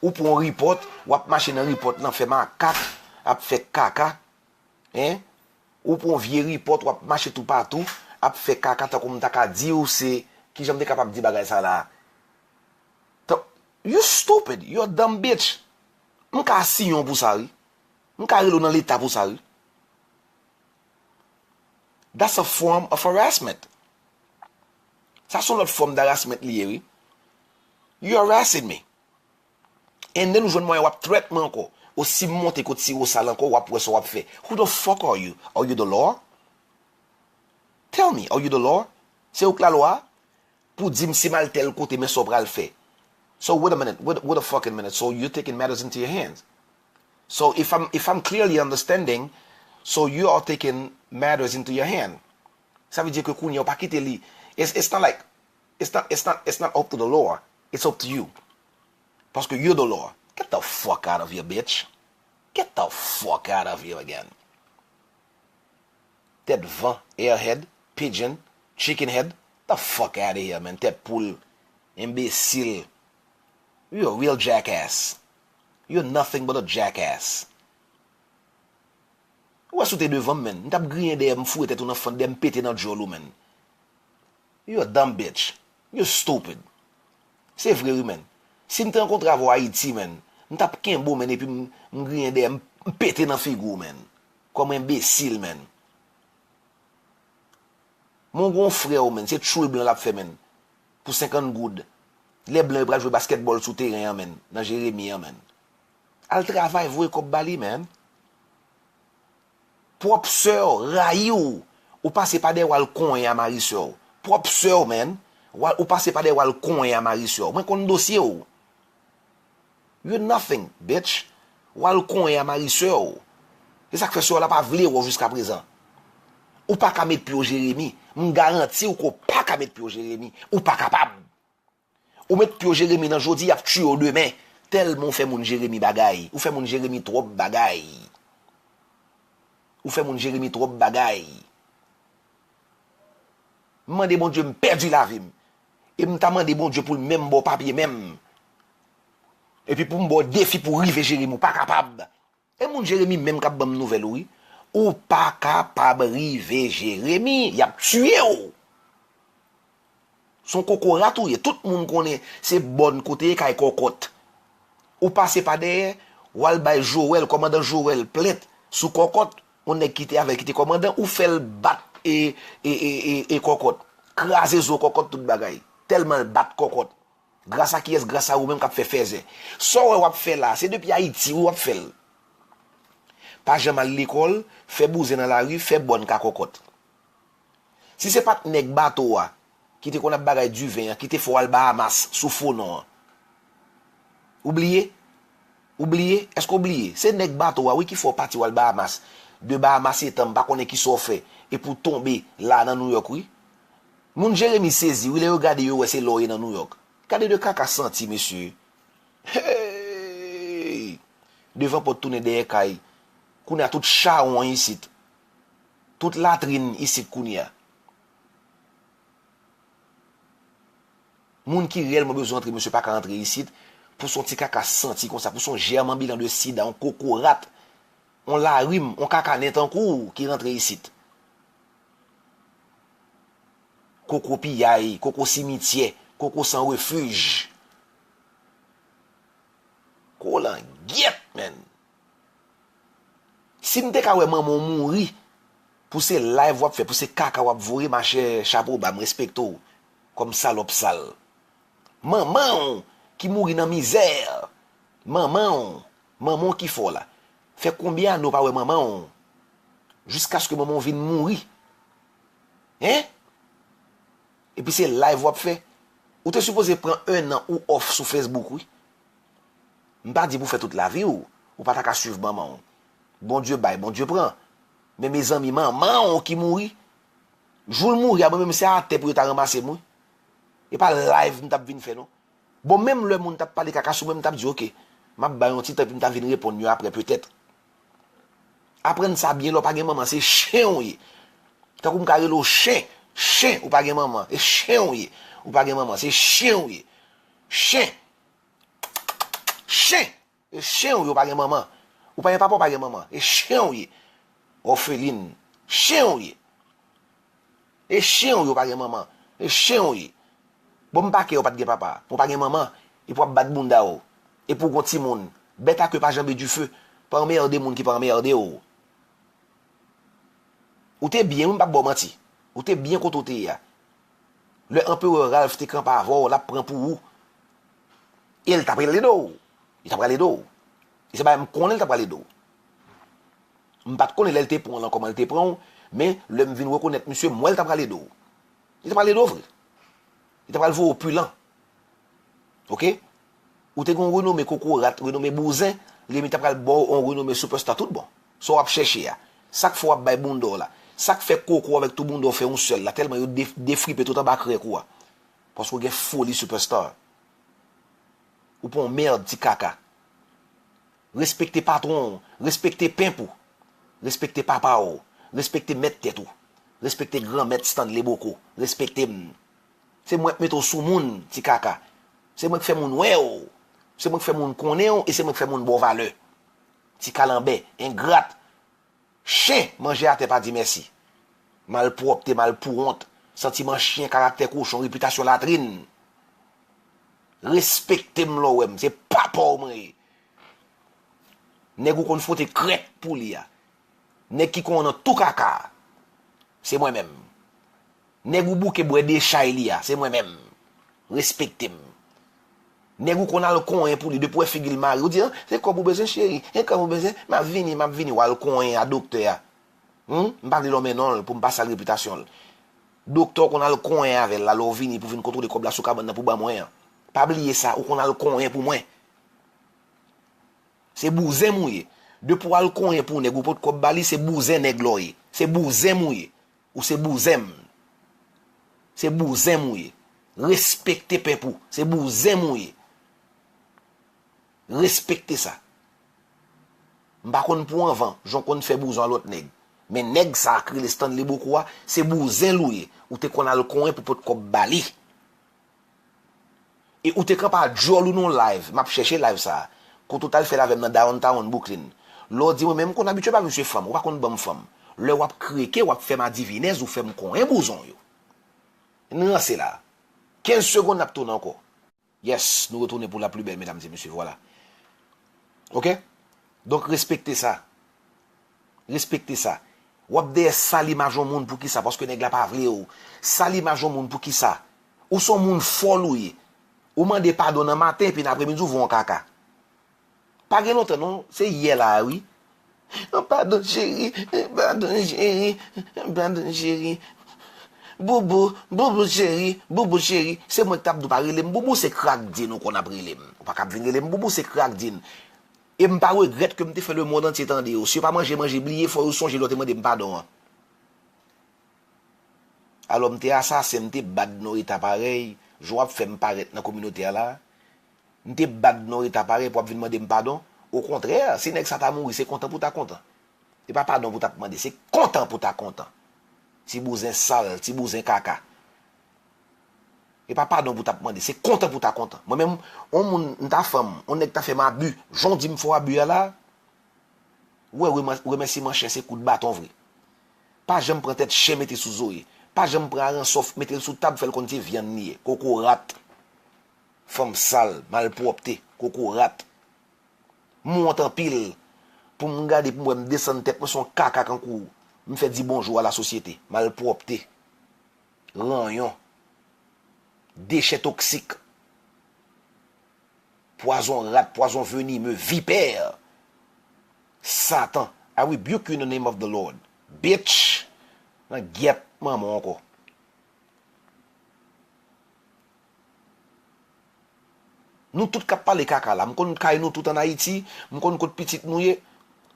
Ou pran yon ripòt, w ap mache nan ripòt lan, fè makak, ap fè kaka, en? Ou pran yon vye ripòt, w ap mache toupatou, ap fè kaka, tankou m ta ka di w se, kijan m te kapab di bagay sa la? Tan-, you stupid, you a dumb bitch. M ka asiyen w pou sa, wi. M ka rele w nan leta pou sa, wi. That's a form of harassment. Sa se yon lòt fòm d harassment li ye, wi. You harassing me. And then ou jwenn mwayen w ap threat mwen ankò. O si m monte kot Siwo Sal ankò, w ap wè sa w ap fè. Who the fuck are you? Are you the law? Tell me, are you the law? Se ou k lalwa a? Pou di m si m al tèl kote, men sa w pral fè. So wait a minute, wait, wait a fucking minute. So you're taking matters into your hands. So if I'm, if I'm clearly understanding, so you are taking matters into your hand. Sa vle di ke kounye a w pa kite li. It's, it's not like, it's not, it's not, it's not up to the law. It's up to you. Paske you're the law. Get the fuck out of here, bitch. Get the fuck out of here again. Tèt van, airhead, pigeon, chicken head, the fuck out of here, man. Tèt poul, enbesil. You're a real jackass. You're nothing but a jackass. Ou wè si w te devan m, man. M t ap griyen dèyè m, foure tèt ou nan fant dèyè m, pete nan djòl ou, man. You're a dumb bitch. You're stupid. Se vre wi, man. Si m te rankontre avè w Ayiti, man, m t ap kenbe w, man, epi m, m griyen dèyè m, m pete nan figi w, man. Kòm enbesil, man. Men w gen yon frè w, man, se tchoul blan l ap fè, man. Pou senkant goud. Lè blan yo pral jwe baskètbòl sou teren an, man, nan Jeremi an, man. Al travay, voye kòb ba li, man. Pwòp sè w rayi w, ou pase pa dèyè w al konyen a mari sè w. Pwòp sè w, man, w al, ou pase pa dèyè w al konyen a mari sè w. Mwen konn dosye w. You're nothing, bitch. W al konyen a mari sè w. Se sa k fè sè w la pa vle wè w jiskaprezan. Ou pa ka met pye w Jeremi. M garanti w ke w pa ka met pye w Jeremi. Ou pa kapab. Ou met pye w Jeremi nan jodi, y ap tiye w demen. Tèlman w fè moun Jeremi bagay. Ou fè moun Jeremi twòp bagay. Ou fè moun Jeremi twòp bagay. M mande Bondye m pèdi lavi m. E m ta mande Bondye pou l menm ba w papye menm. Epi pou m ba w defi pou w rive Jeremi, ou pa kapab. E moun Jeremi menm k ap ban m nouvèl ou wi. Ou pa kapab rive Jeremi, y ap tiye w. Se yon kokorat ou ye. Tout moun konnen se bòn kote ye kay kòkòt. Ou pase pa dèyè, w al bay Joel, kòmandan Joel plent sou kòkòt, yon nèg ki te avè l ki te kòmandan, ou fè l bat e, e, e, e, e kòkòt. Kraze zo kòkòt tout bagay. Tèlman l bat kòkòt. Gras a kiyès? Gras a ou menm k ap fè fèzè. Sa w wè w ap fè la, se depi Ayiti wi w ap fè l. Pa janm al lekòl, fè bouzen nan lari, fè bòn ka kòkòt. Si se pa t nèg bato a ki te konn ap bagay diven an, ki te fè w al Bahamas sou fo non an. Ou bliye? Ou bliye? Èske w bliye? Se nèg bato a wi ki fè w pati w al Bahamas. De Bahamas etan m pa konnen kisa w fè. Epi w tonbe la nan Nouyòk wi. Moun Jeremi sezi wi lè yo gade yo wè se la w ye nan Nouyòk. Gade de kaka santi mesye. Hey! Devan pòt tounen dèyè kay. Kounye a tout chawony isit. Tout latrin isit kounye a. Moun ki reyèlman bezwen antre mesye pa ka antre isit. Pou se yon ti kaka santi konsa, pou se yon jèm anbilan de sida, yon kokorat, yon larim, yon kaka nen tankou w ki rantre isit. Koko piyay, koko simityè, koko san refij. Kolangyèt, menn. Si m te ka wè manman w mouri, pou se live w ap fè, pou se kaka w ap voye, machè, chapo ba, m respekte w kòm salòp sal. Manman w ki mouri nan mizè. Manman w, manman w ki fè w la. Fè konbyen ane w pa wè manman w? Jiskaske manman w vin mouri. Hein? Epi se live w ap fè. Ou te sipoze pran en an ou off sou Facebook wi. M pa di pou fè tout lavi w, ou pa ta ka swiv manman w. Bondye bay, Bondye pran. Men mezanmi, manman w ki mouri. Jou l mouri a, mwen menm se atè pou yo ta ranmase m wi. E pa live m t ap vin fè non. Bon, menm lè moun t ap pale kaka sou mwen, m t ap di, oke, m ap bay yon ti tan epi m ta vin reponn yo aprè petèt. Aprann sa byen, lè w pa gen manman, se chen w ye. Tankou m ka rele w chen, chen, ou pa gen manman, e chen w ye. Ou pa gen manman, se chen w ye. Chen. Chen. E chen w ye, ou pa gen manman. Ou pa gen papa, ou pa gen manman. E chen w ye. Òfelin. Chen w ye. E chen w ye, ou pa gen manman. E chen w ye. Bon, m pa kè ou pa t gen papa. Ou pa gen manman. Epi w ap bat bounda w. Epi w gon timoun. Bèt a ke pa janbe dife. Pa anmède moun ki pa anmède w. Ou te byen wi, m p ap ba w manti. Ou te byen kote w te ye a. Lè Anperè Ralph te kanpe avè w, l ap pran pou ou. E l t ap rele do w. Li t ap rele do w. E se bagay m konnen l t ap rele do w. M pa t konnen lè l te pran w lan kòman l te pran w, men lè m vin rekonèt misye, m wè l t ap rele do w. Li t ap rele do w vre. Li t ap voye w pilan. Oke? Ou te gen yon renome kokorat, renome bouzen, Remi t ap pral ba w yon renome superstar tout bon. Sa w ap chèche a. Sa k fè w ap bay bounda w la. Sa k fè koko w avèk tou bounda w fè yon sèl la, tèlman yo de-, defripe tout anba krèk ou a. Paske w gen foli superstar. Ou pa yon mèd ti kaka. Respekte patwon w, respekte penp ou. Respekte papa w, respekte mèt tèt ou. Respekte granmèt Stanley Boko, respekte m. Se mwen k mete w sou moun, ti kaka. Se mwen k fè moun wè w. Se mwen k fè moun konnen w e se mwen k fè moun ba w valè. Ti kalanbè, engrat. Chen, manje atè pa di mèsi. Malpwòpte, malpouwont. Santiman chen, karaktè kochon, repitasyon latrin. Respekte m lè w wè m. Se papa w mwen ye. Nèg ou konn fwote krèk pou li a. Nèg ki konn nan tou kaka a. Se mwen menm. Nèg ou bouke bwè dechay li a, se mwen menm. Respekte m. Nèg ou konn al konyen pou li, depi w wè figi l mare, ou di, an, se kòb ou bezwen cheri, e kòb ou bezwen, m ap vini, m ap vini, w al konyen a doktè a. Humm, m pa vle lonmen non l pou m pa sal repitasyon l. Doktè w konn al konyen avè l la, lè w vini pou vin kontwole kòb la sou kabann nan pou ban mwen an. Pa bliye sa, ou konn al konyen pou mwen. Se bouzen m ou ye. Depi w al konyen pou nèg ou pot kòb ba li, se bouzen nèg la w ye. Se bouzen m ou ye. Ou se bouzen m. Se bouzen m ou ye. Respekte pèp ou. Se bouzen m ou ye. Respekte sa. M pa konn pou anvan, jan w konn fè bouzen a lòt nèg. Men nèg sa a k rele Stanley Boko a, se bouzen l ou ye. Ou te konn al konyen pou pot kòb ba li. E ou te kanpe a djòl ou nan yon live, m ap chèche live sa a, kote w t al fè l avè m nan Downtown Brooklyn. Lè w di mwen menm, m konn abitye pa misye fanm, ou pa konn ban m fanm. Lè w ap kreke, w ap fè m adivinèz, ou fè m konyen bouzen w yo. N ranse la. Kenz segonn, n ap tounen ankò. Yes, nou retounen pou la pli bèl, medam e mesye, vwala. Oke? Donk, respekte sa. Respekte sa. W ap dèyè sal imaj yon moun poukisa? Paske nèg la pa vle w. Sal imaj yon moun poukisa? Ou se yon moun fòl ou ye. Ou mande padon nan maten, epi nan apremidi w voye yon kaka. Pa gen lontan non, se yè la a wi. Padon cheri, padon cheri, padon cheri. Boubou, boubou cheri, boubou cheri. Se mwen ki t ap di w pa rele m boubou, se Crack Dean ou konn ap rele m. Ou pa ka ap vin rele m boubou, se Crack Dean. E m pa regrèt ke m te fè lemonn antye tande yo. Si yo pa manje, manje, bliye, fò yo sonje lè yo te mande m padon an. Alò, m te asasen, m te bad Norita parèy, jan w ap fè m parèt nan kominote a la. M te bad Norita parèy pou w ap vin mande m padon. Okontrè, si nèg sa ta mouri, se kontan pou w ta kontan. E pa padon pou w t ap mande, se kontan pou w ta kontan. Ti bouzen sal, ti bouzen kaka. E pa padon pou w t ap mande, se kontan pou w ta kontan. Mwen menm, on moun, m ta fè m, on nèg ta fè m abi, jan w di m fè w abi a la, ou wè, remè-, remèsiman chen se kout baton vre. Pa janm pran tèt chen mete sou zo ye. Pa janm pran aransò mete l sou tab, fè l konn se vyann li ye. Kokorat. Fanm sal, malpwòpte, kokorat. M wont anpil pou m gade pou m wè m desann tèt mwen se yon kaka kankou w. M fè di bonjou a lasosyete. Malpwòpte. Ranyon. Dechè toksik. Pwazon rat, pwazon venime, vipè. Satan. I rebuke you in the name of the Lord. Bitch. Nan gyèt manman w ankò. Nou tout k ap pale kaka la, m konn kay nou tout ann Ayiti, m konn kot pitit nou ye.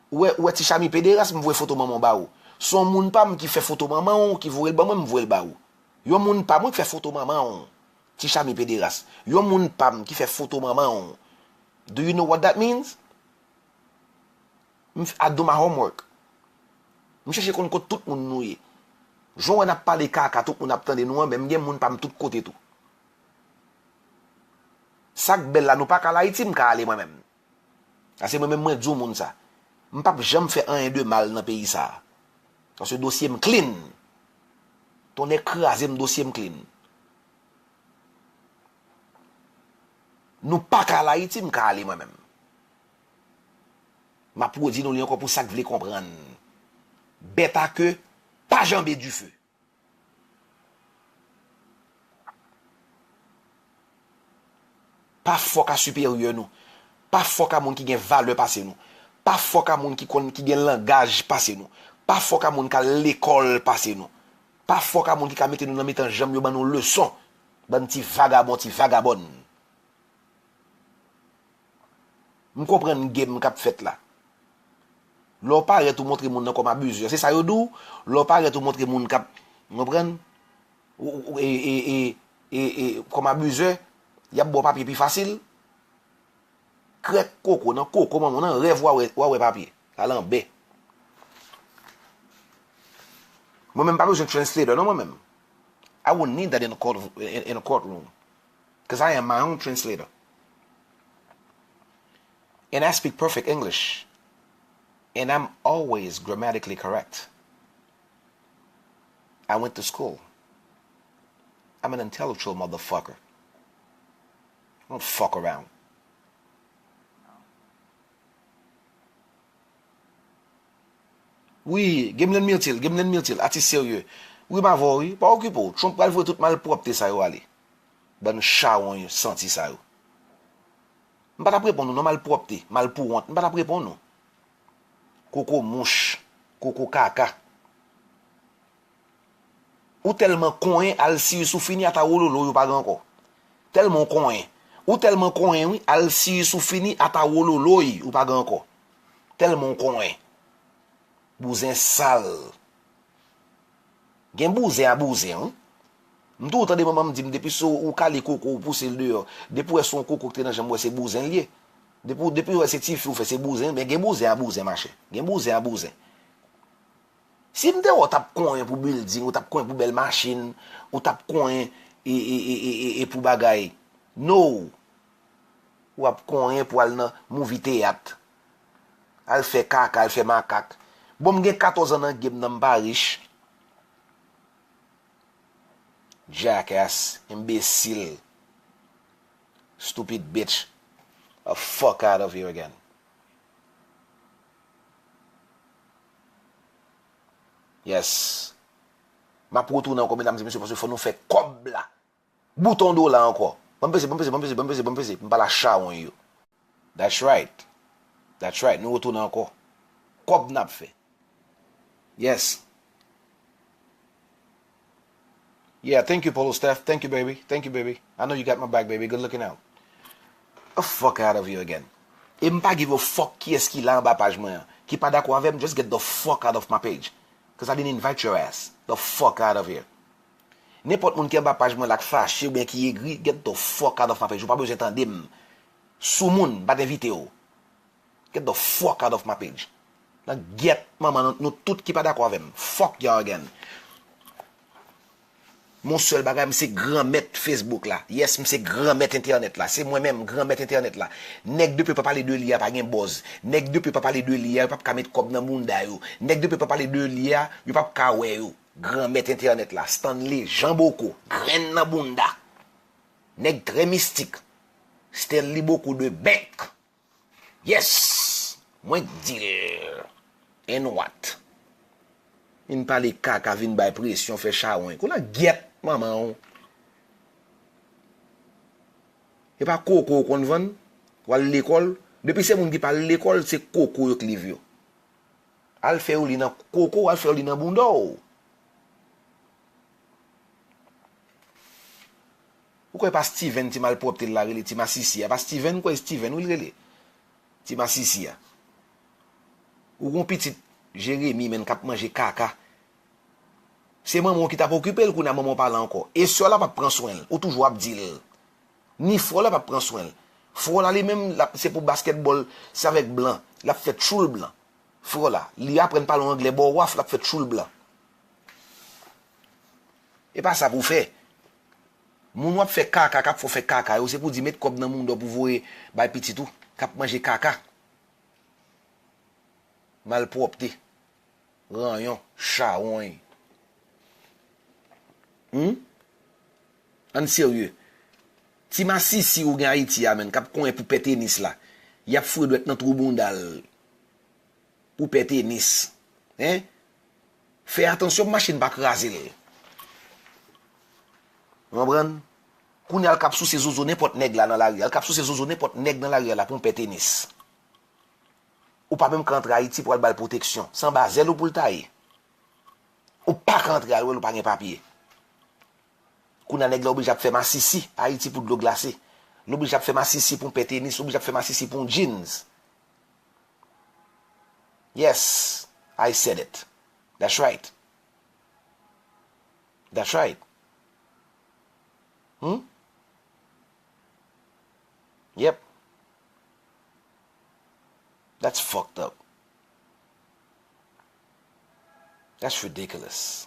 Ou wè, ou wè ti Chami pederas, m voye foto manman w ba ou. Se yon moun pa m ki fè foto manman w, ki voye l ban mwen, m voye l ba ou. Yon moun pa mwen ki fè foto manman w, ti Chami pederas. Yon moun pa m ki fè foto manman w. Do you know what that means? M f-, I do my homework. M chèche konn kot tout moun nou ye. Jan w wè n ap pale kaka, tout moun ap tande nou an, men m gen moun pa m tout kote tou. Sa k bèl la, nou pa ka al Ayiti, m ka ale mwen menm. Paske mwen menm, mwen di w moun sa. M p ap janm fè anyen de mal nan peyi sa a. Paske dosye m clean. Tonnè kraze m, dosye m clean. Nou pa ka al Ayiti, m ka ale mwen menm. M ap redi nou li ankò pou sa k vle konprann. Bèt a ke pa janbe dife. Pa fòk a siperyè nou. Pa fòk a moun ki gen valè pase nou. Pa fòk a moun ki konn, ki gen langaj pase nou. Pa fòk a moun k al lekòl pase nou. Pa fòk a moun ki ka mete nou nan mitan janm yo ban nou leson. Bann ti vagabon, ti vagabòn. M konprann game k ap fèt la. Lè w parèt ou montre moun nan kòm abizè. Se sa yo di w, lè w parèt ou montre moun k ap, w konprann? Ou, ou, e, e, e, e, e, kòm abizè, y ap ba w papye pi fasil. Krèk koko, nan koko manman w, nan rèv w a wè, w a wè papye. Kalanbè. Mwen menm pa bezwen translator non mwen menm. I won't need that in a court, in, in a courtroom. Because I am my own translator. And I speak perfect English. And I'm always grammatically correct. I went to school. I'm an intellectual motherfucker. I don't fuck around. Wi, Gameland Myrtil, Gameland Myrtil, atis serye. Wi, m avè w, wi. Pa okipe w. Trump pral voye tout malpwòpte sa yo ale. Bann chawony santi sa yo. M pa t ap reponn ou non, malpwòpte, malpouwont. M pa t ap reponn ou. Koko mouch, koko kaka. Ou tèlman konyen, al siy sou fini, ata wololoy ou pa gen ankò. Tèlman w konyen. Ou tèlman konyen, wi, al siy sou fini, ata wololoy ou pa gen ankò. Tèlman w konyen. Bouzen sal. Gen bouzen a bouzen, wi. M toujou tande manman m di m, depi se w kale koko, ou pouse l deyò. Depi w wè se yon koko ki te nan janm, w wè se bouzen l ye. Depi w, depi w wè se tifi w fè, se bouzen, men gen bouzen a bouzen, machè. Gen bouzen a bouzen. Si m te wè w t ap konyen pou bilding, ou t ap konyen pou bèl machin, ou t ap konyen e, e, e, e, e, e pou bagay. No! W ap konyen pou al nan movie teyat. Al fè kaka, al fè makak. Bon, m gen katòz an nan game nan, m pa rich. Jackass, enbesil. Stupid bitch. The fuck out of here again. Yes. M ap retounen ankò, medam e mesye, paske fò nou fè kòb la. Bouton dola ankò. Ban m peze, ban m peze, ban m peze, ban m peze, ban m peze. M pa la chawony yo. That's right. That's right. Nou retounen ankò. Kòb n ap fè. Yes. Yeah, thank you, Polo Steph. Thank you, baby. Thank you, baby. I know you got my back, baby. Good looking out. The fuck out of you again. E m pa give a fuck kiyès ki la anba paj mwen an. Ki pa dakò avè m, just get the fuck out of my page. Cause I didn't invite your ass. The fuck out of here. Nenpòt moun ki anba paj mwen la k fache oubyen ki egri, get the fuck out of my page. Ou pa bezwen tande m. Soumoun, m pa t envite w. Get the fuck out of my page. Nan gyèt manman nou, nou tout ki pa dakò avè m. Fuck y'all again. Mon sèl bagay, m se granmèt Facebook la. Yes, m se granmèt entènèt la. Se mwen menm, granmèt entènèt la. Nèg de pe pa pale de li a pa gen buzz. Nèg de pe pa pale de li a, yo p ap ka met kòb nan bounda yo. Nèg de pe pa pale de li a, yo p ap ka wè yo. Granmèt entènèt la, Stanley Jean Boko, grenn nan bounda. Nèg trè mistik. Stanley Boko de bèk. Yes! Mwen k di l. And what? Vin pale kaka, vin bay presyon, fè chawony. Kou la gyèt manman w. E pa koko w konn vann? W al lekòl? Depi se moun ki pa al lekòl, se koko yo k liv yo. Al fè yo li nan koko w, al fè yo li nan bounda w. Ou kwè pa Steven ti malpwòpte l la rele ti masisi a? Pa Steven, ou kwè Steven wi l rele? Ti masisi a. Ou gon pitit Jeremi menm k ap manje kaka. Se manman w ki t ap okipe l, kounye a manman w pa la ankò. E sè w la p ap pran swen l, ou toujou ap di l. Ni frè w la p ap pran swen l. Frè w la li menm, l ap, se pou baskètbòl, se avèk blan. L ap fè tchoul blan. Frè w la, li aprann pale yon anglè bò waf, l ap fè tchoul blan. E pa sa pou w fè. Moun w ap fè kaka, k ap fè w fè kaka yo, se pou di met kòb nan mounda w pou voye bay pitit ou, k ap manje kaka. Malpwòpte. Ranyon, chawony. Hmm? Ann serye. Ti masisi ou gen Ayiti a menm, k ap konyen pou pè tenis la. Y ap foure dwèt nan twou bounda l. Pou pè tenis. Hein? Fè atansyon pou machin pa kraze l. Ou konprann? Kounye a l k ap souse zozo nenpòt nèg la nan lari a. L k ap souse zozo nenpòt nèg nan lari a la pou yon pè tenis. Ou pa menm ka antre Ayiti pou al ba l pwoteksyon. Se anba zèl ou pou l ta ye. Ou pa ka antre al wè l, ou pa gen papye. Kounye a nèg la oblije ap fè masisi Ayiti pou dlo glase. L oblije ap fè masisi pou yon pè tenis, l oblije ap fè masisi pou yon jeans. Yes, I said it. That's right. That's right. Hmm? Yep. That's fucked up. That's ridiculous.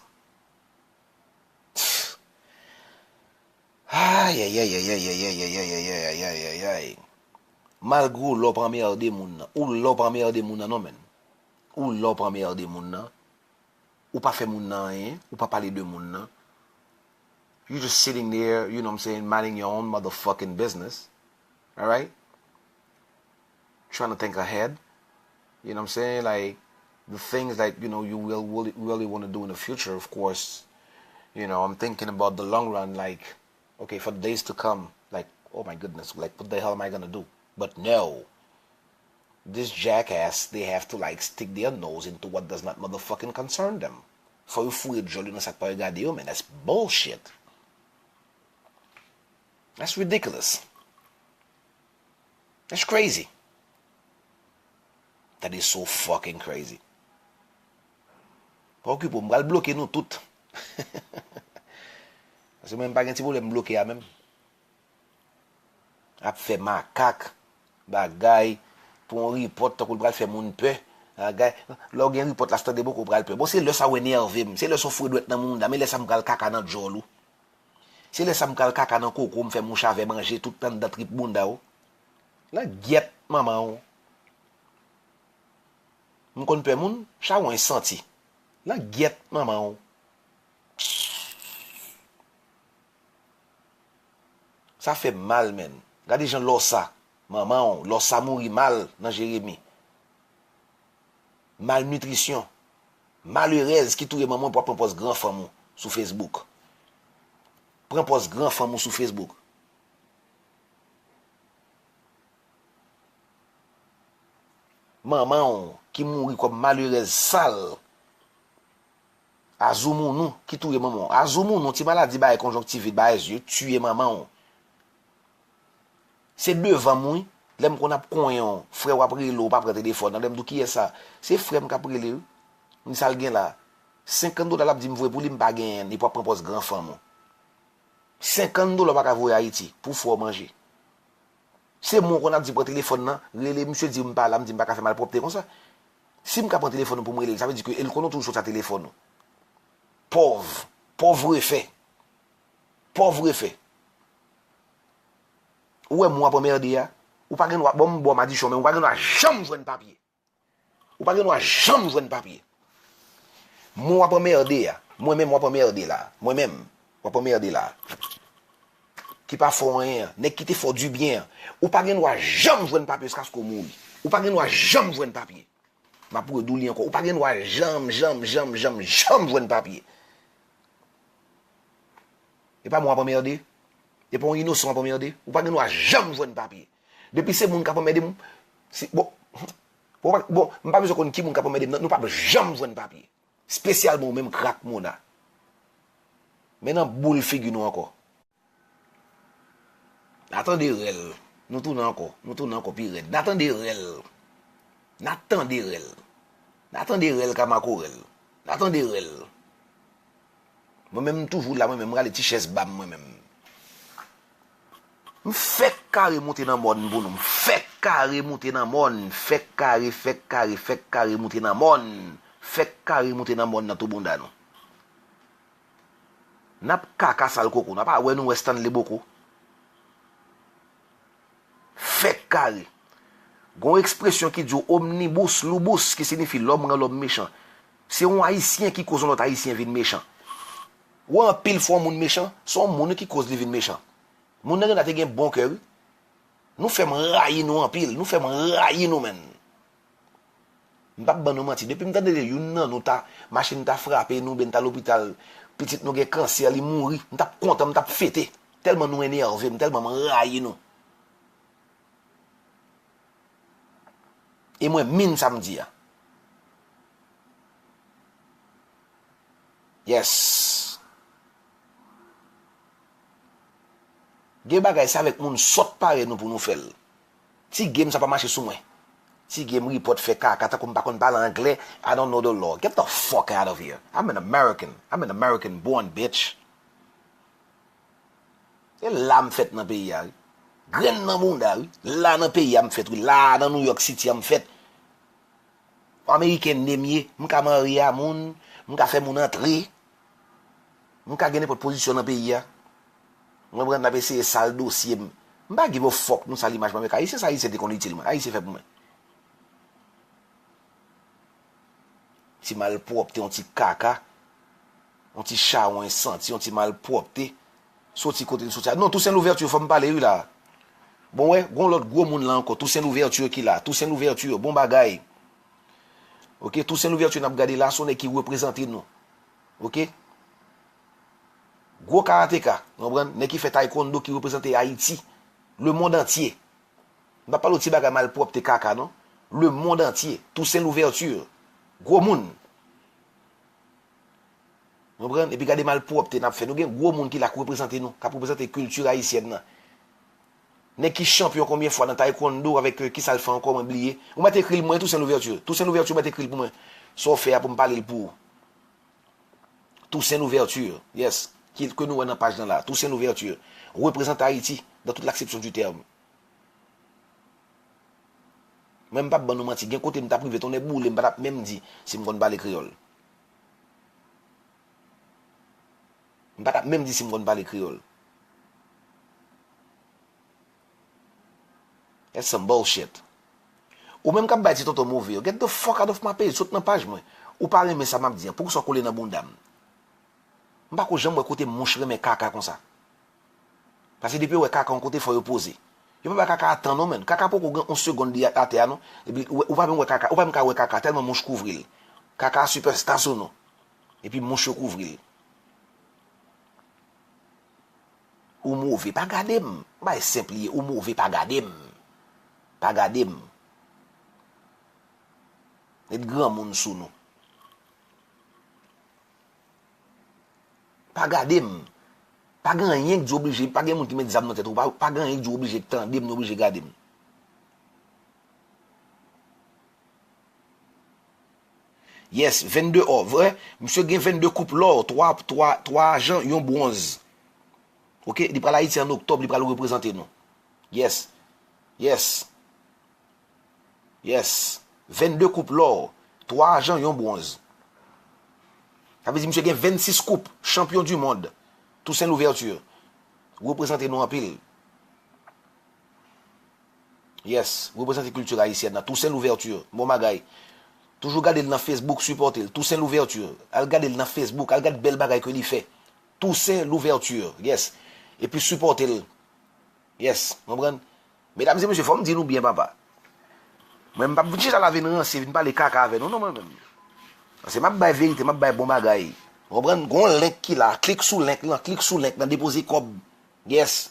Ay, ay, ay, ay, ay, ay, ay, ay, ay, ay, ay, ay, ay, ay, ay, ay, ay. Malgre w la w pa anmède moun nan. Ou la w pa anmède moun nan non, menn. Ou la w pa anmède moun nan. Ou pa fè moun nan anyen. Ou pa pale de moun nan. You just sitting there, you know what I'm saying, minding your own motherfucking business. All right? Trying to think ahead. You know what I'm saying? Like, the things that, you know, you will really, really want to do in the future, of course. You know, I'm thinking about the long run, like, okay, for the days to come, like, oh my goodness, like, what the hell am I gonna do? But no. This jackass, they have to, like, stick their nose into what does not motherfucking concern them. Fò yo foure djòl yo nan sa k pa regade yo, man. That's bullshit. That's ridiculous. That's crazy. That is so fucking crazy. Pa okipe w, m pral bloke nou tout. Paske mwen m pa gen ti pwoblèm bloke a menm. Ap fè makak, bagay, pou yon ripòt, tankou l pral fè moun pè. Bagay, lè w gen ripòt la, s tande bòkò w pral pè. Bon, se lè sa w enève m, se lè sa w foure dwèt nan mounda, men lè sa m pral kaka nan djòl ou. Se lè sa m pral kaka nan koko w, m fè mouch avè manje tout anndan trip bounda w. Langyèt manman w. M konn pè moun, chawony santi. Langyèt manman w. Sa fè m mal, menn. Gade jan Lòsa, manman w, Lòsa mouri mal nan Jeremi. Malnitrisyon. Malerèz ki touye manman w pou ap pran pòz gran fanm ou sou Facebook. Pran pòz gran fanm ou sou Facebook. Manman w ki mouri kòm malerèz sal. Azoumounou ki touye manman w. Azoumounou, ti maladi bagay konjonktivit, bagay zye, tiye manman w. Se devan m wi. Lè m konn ap konyen w, frè w ap rele w, w pa pran telefòn nan. Lè m di w kiyès sa? Se frè m k ap rele wi. M di sa l gen la. Senkant dola l ap di m voye pou li, m pa genyen l, epi w ap pran pòz gran fanm ou. Senkant dola w pa ka voye Ayiti pou fè w manje. Se mwen w konn ap di pran telefòn nan, rele misye di m pa la, m di m pa ka fè malpwòpte konsa. Si m ka pran telefòn nan pou m rele l, sa vle di ke e l konnen w toujou sòti a telefòn ou. Pòv. Pòv refè. Pòv refè. Ou wè moun w ap anmède a? Ou pa gen dwa, bon, m ba w madichon, men ou pa gen dwa janm jwenn papye. Ou pa gen dwa janm jwenn papye. Moun w ap anmède a, mwen menm w ap anmède la, mwen menm w ap anmède la. Ki pa fè w anyen an, nèg ki te fè w dibyen an, ou pa gen dwa janm jwenn papye jiskaske w mouri. Ou pa gen dwa janm jwenn papye. M ap redi w li ankò, ou pa gen dwa janm, janm, janm, janm, janm jwenn papye. E pa mwen w ap anmède. E pa yon inosan w ap anmède. Ou pa gen dwa janm jwenn papye. Depi se moun k ap anmède m, si, bon, bon, bon, m pa bezwen konn ki moun k ap anmède m nan, nou p ap janm jwenn papye. Espesyalman ou menm Krak Mona. Men nan boul figi nou ankò. N a tande rèl. Nou tounen ankò. Nou tounen ankò pi rèd. N a tande rèl. N a tande rèl. N a tande rèl ka makorèl. N a tande rèl. Mwen menm, m toujou la, mwen menm, m rale ti chèz ba m, mwen menm. M fèk kare moute nan mòn pou nou. M fèk kare moute nan mòn. Fèk kare, fèk kare, fèk kare moute nan mòn. Fèk kare moute nan mòn nan tou bounda nou. N ap kaka sal koko nou. Apa wè nou wè Stanley Boko? Fèk kare. Gon ekspresyon ki di w omnibus lubus, ki siyifi lòm ran lòm mechan. Se yon Ayisyen ki koz yon lòt Ayisyen vin mechan. Ou wè anpil fwa yon moun mechan, se yon moun ki koz li vin mechan. Moun nan genlè te gen bon kè, wi. Nou fè m rayi nou anpil, nou fè m rayi nou, menn. M p ap ban nou manti, depi m tande youn nan nou ta, machin ta frape nou, oubyen n ta lopital, pitit nou gen kansè, li mouri, m t ap kontan, m t ap fete. Tèlman nou enève m, tèlman m rayi nou. E mwen min sa m di a. Yes. Gen bagay se avèk moun sòt parèy nou pou nou fè l. Ti game sa pa mache sou mwen. Ti game report fè kaka tankou m pa konn pale anglè. I don't know the law. Get the fuck out of here. I'm an American. I'm an American born, bitch. E la m fèt nan peyi a, wi. Grenn nan bounda, wi. La nan peyi a m fèt, wi. La nan New York City a m fèt. Ameriken ne m ye, m ka marye a moun, m ka fè moun antre, m ka gen nenpòt pozisyon nan peyi a. Mwen pran n ap eseye sal dosye m. M pa give a fuck nou sal imaj mwen avèk Ayisyen, sa Ayisyen te konn itil mwen. Ayisyen fè pou mwen. Ti malpwòpte, yon ti kaka, yon ti chawony santi, yon ti malpwòpte. Soti kote l soti a. Non, Toussaint Louverture, fò m pale wi la. Bon, wè, gon lòt gwo moun la ankò. Toussaint Louverture ki la. Toussaint Louverture, bon bagay. Ok, Toussaint Louverture n ap gade la, se yon nèg ki reprezante nou. Ok? Gwo karateka, w konprann? Nèg ki fè taekwondo, ki reprezante Ayiti. Lemonn antye. M p ap pale w ti bagay malpwòpte kaka, non. Lemonn antye. Toussaint Louverture. Gwo moun. Konprann? Epi gade malpwòpte n ap fè. Nou gen gwo moun ki la k reprezante nou, k ap reprezante kilti ayisyèn nan. Nèg ki chanpyon konbyen fwa nan taekwondo avèk, euh, kisa l fè ankò, mwen bliye. Ou mèt ekri l mwen, Toussaint Louverture. Toussaint Louverture mèt ekri l pou mwen. Sa w fè a pou m pale l pou ou. Toussaint Louverture, yes. Ki, ke nou wè nan paj lan la. Toussaint Louverture. Reprezante Ayiti dans toute l'acception du terme. Mwen, m p ap ban nou manti. Gen kote m t ap rive tonnè boule, m pa t ap menm di si m konn pale kreyòl. M pa t ap menm di si m konn pale kreyòl. That's some bullshit. Ou menm k ap bay ti tonton move yo, get the fuck out of my page, sot nan paj mwen. Ou pa renmen sa m ap di a, poukisa w kole nan bounda m? M pa ko janm wè kote mouch renmen kaka konsa. Paske depi yo wè kaka yon kote, fò yo poze. Yo pa bay kaka a tan non, menn. Kaka poko gen yon segonn li atè a non. Epi ou, ou pa menm wè kaka, ou pa menm ka wè kaka, tèlman mouch kouvri l. Kaka a sipèsta sou nou. Epi mouch yo kouvri l. Ou move, pa gade m. Bay senp li ye, ou move, pa gade m. Pa gade m. Met granmoun sou nou. Pa gade m. Pa gen anyen k di w oblije, pa gen moun ki met zam nan tèt ou, pa, pa gen anyen k di w oblije tande m, ni oblije gade m. Yes, vennde ò, vre? Misye gen vennde koup lò, twa, twa, twa ajan, yon bwonz. Ok, li pral Ayiti an oktòb, li pral reprezante nou. Yes. Yes. Yes. Vennde koup lò, twa ajan, yon bwonz. Sa vle di misye gen vennsis koup, champion du monde. Toussaint Louverture. Reprezante nou anpil. Yes, reprezante kilti ayisyèn nan. Toussaint Louverture, bon bagay. Toujou gade l nan Facebook, sipòte l. Toussaint Louverture, al gade l nan Facebook, al gad bèl bagay ke li fè. Toussaint Louverture, yes. Epi sipòte l. Yes, konprann? Medam e mesye, fò m di nou byen, papa. Mwen, m p ap vin chita la vin ranse, vin pale kaka avè nou, non, mwen menm. Paske m ap bay verite, m ap bay bon bagay. Konprann? Gon link ki la, klik sou link lan, klik sou link lan, depoze kòb. Yes.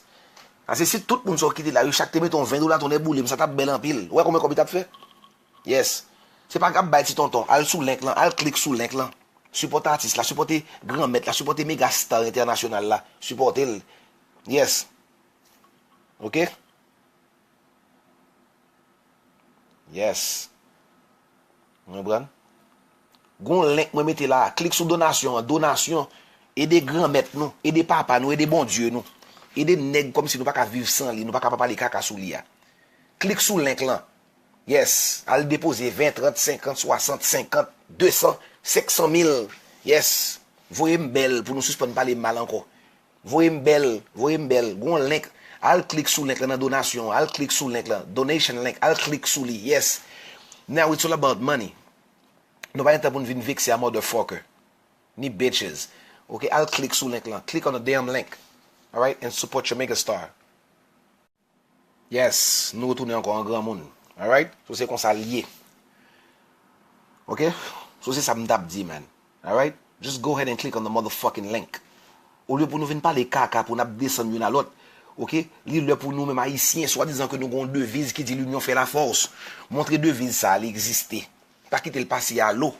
Paske si tout moun sa w kite la, yo chak te mete yon ven dola, tonnè boule m, sa t ap bèl anpil. Ou wè konbyen kòb li t ap fè? Yes. Se pa k ap bay ti tonton, al sou link lan, al klik sou link lan. Sipòte atis la, sipòte granmèt la, sipòte mega star entènasyonal la, sipòte l. Yes. Ok? Yes. Ou konprann? Gon link mwen mete la, klik sou donasyon an, donasyon, ede granmèt nou, ede papa nou, ede Bondye nou, ede nèg kòmsi nou pa ka viv san li, nou pa ka pa pale kaka sou li a. Klik sou link lan. Yes, al depoze ven, trant, senkant, swasant, senkant, de san, senk san mil. Yes, voye m bèl pou nou sispann pale m mal ankò. Voye m bèl, voye m bèl. Gon link. Al klik sou link lan nan donasyon. Al klik sou link lan. Donation link. Al klik sou li. Yes. Now it's all about money. Nou pa gen tan pou n vin vekse a motherfucker. Ni bitches. Ok, al klik sou link lan. Click on the damn link. Alright? And support your megastar. Yes, nou retounen ankò an granmoun. Alright? So se konsa l ye. Ok? So se sa m t ap di, man. Alright? Just go ahead and click on the motherfucking link. Olye pou nou vin pale kaka, pou n ap desann youn a lòt, ok? Li lè pou nou menm Ayisyen, swadizan ke nou gen yon deviz ki di l'union fait la force. Montre deviz sa a, li egziste. Pa kite l pase a lo.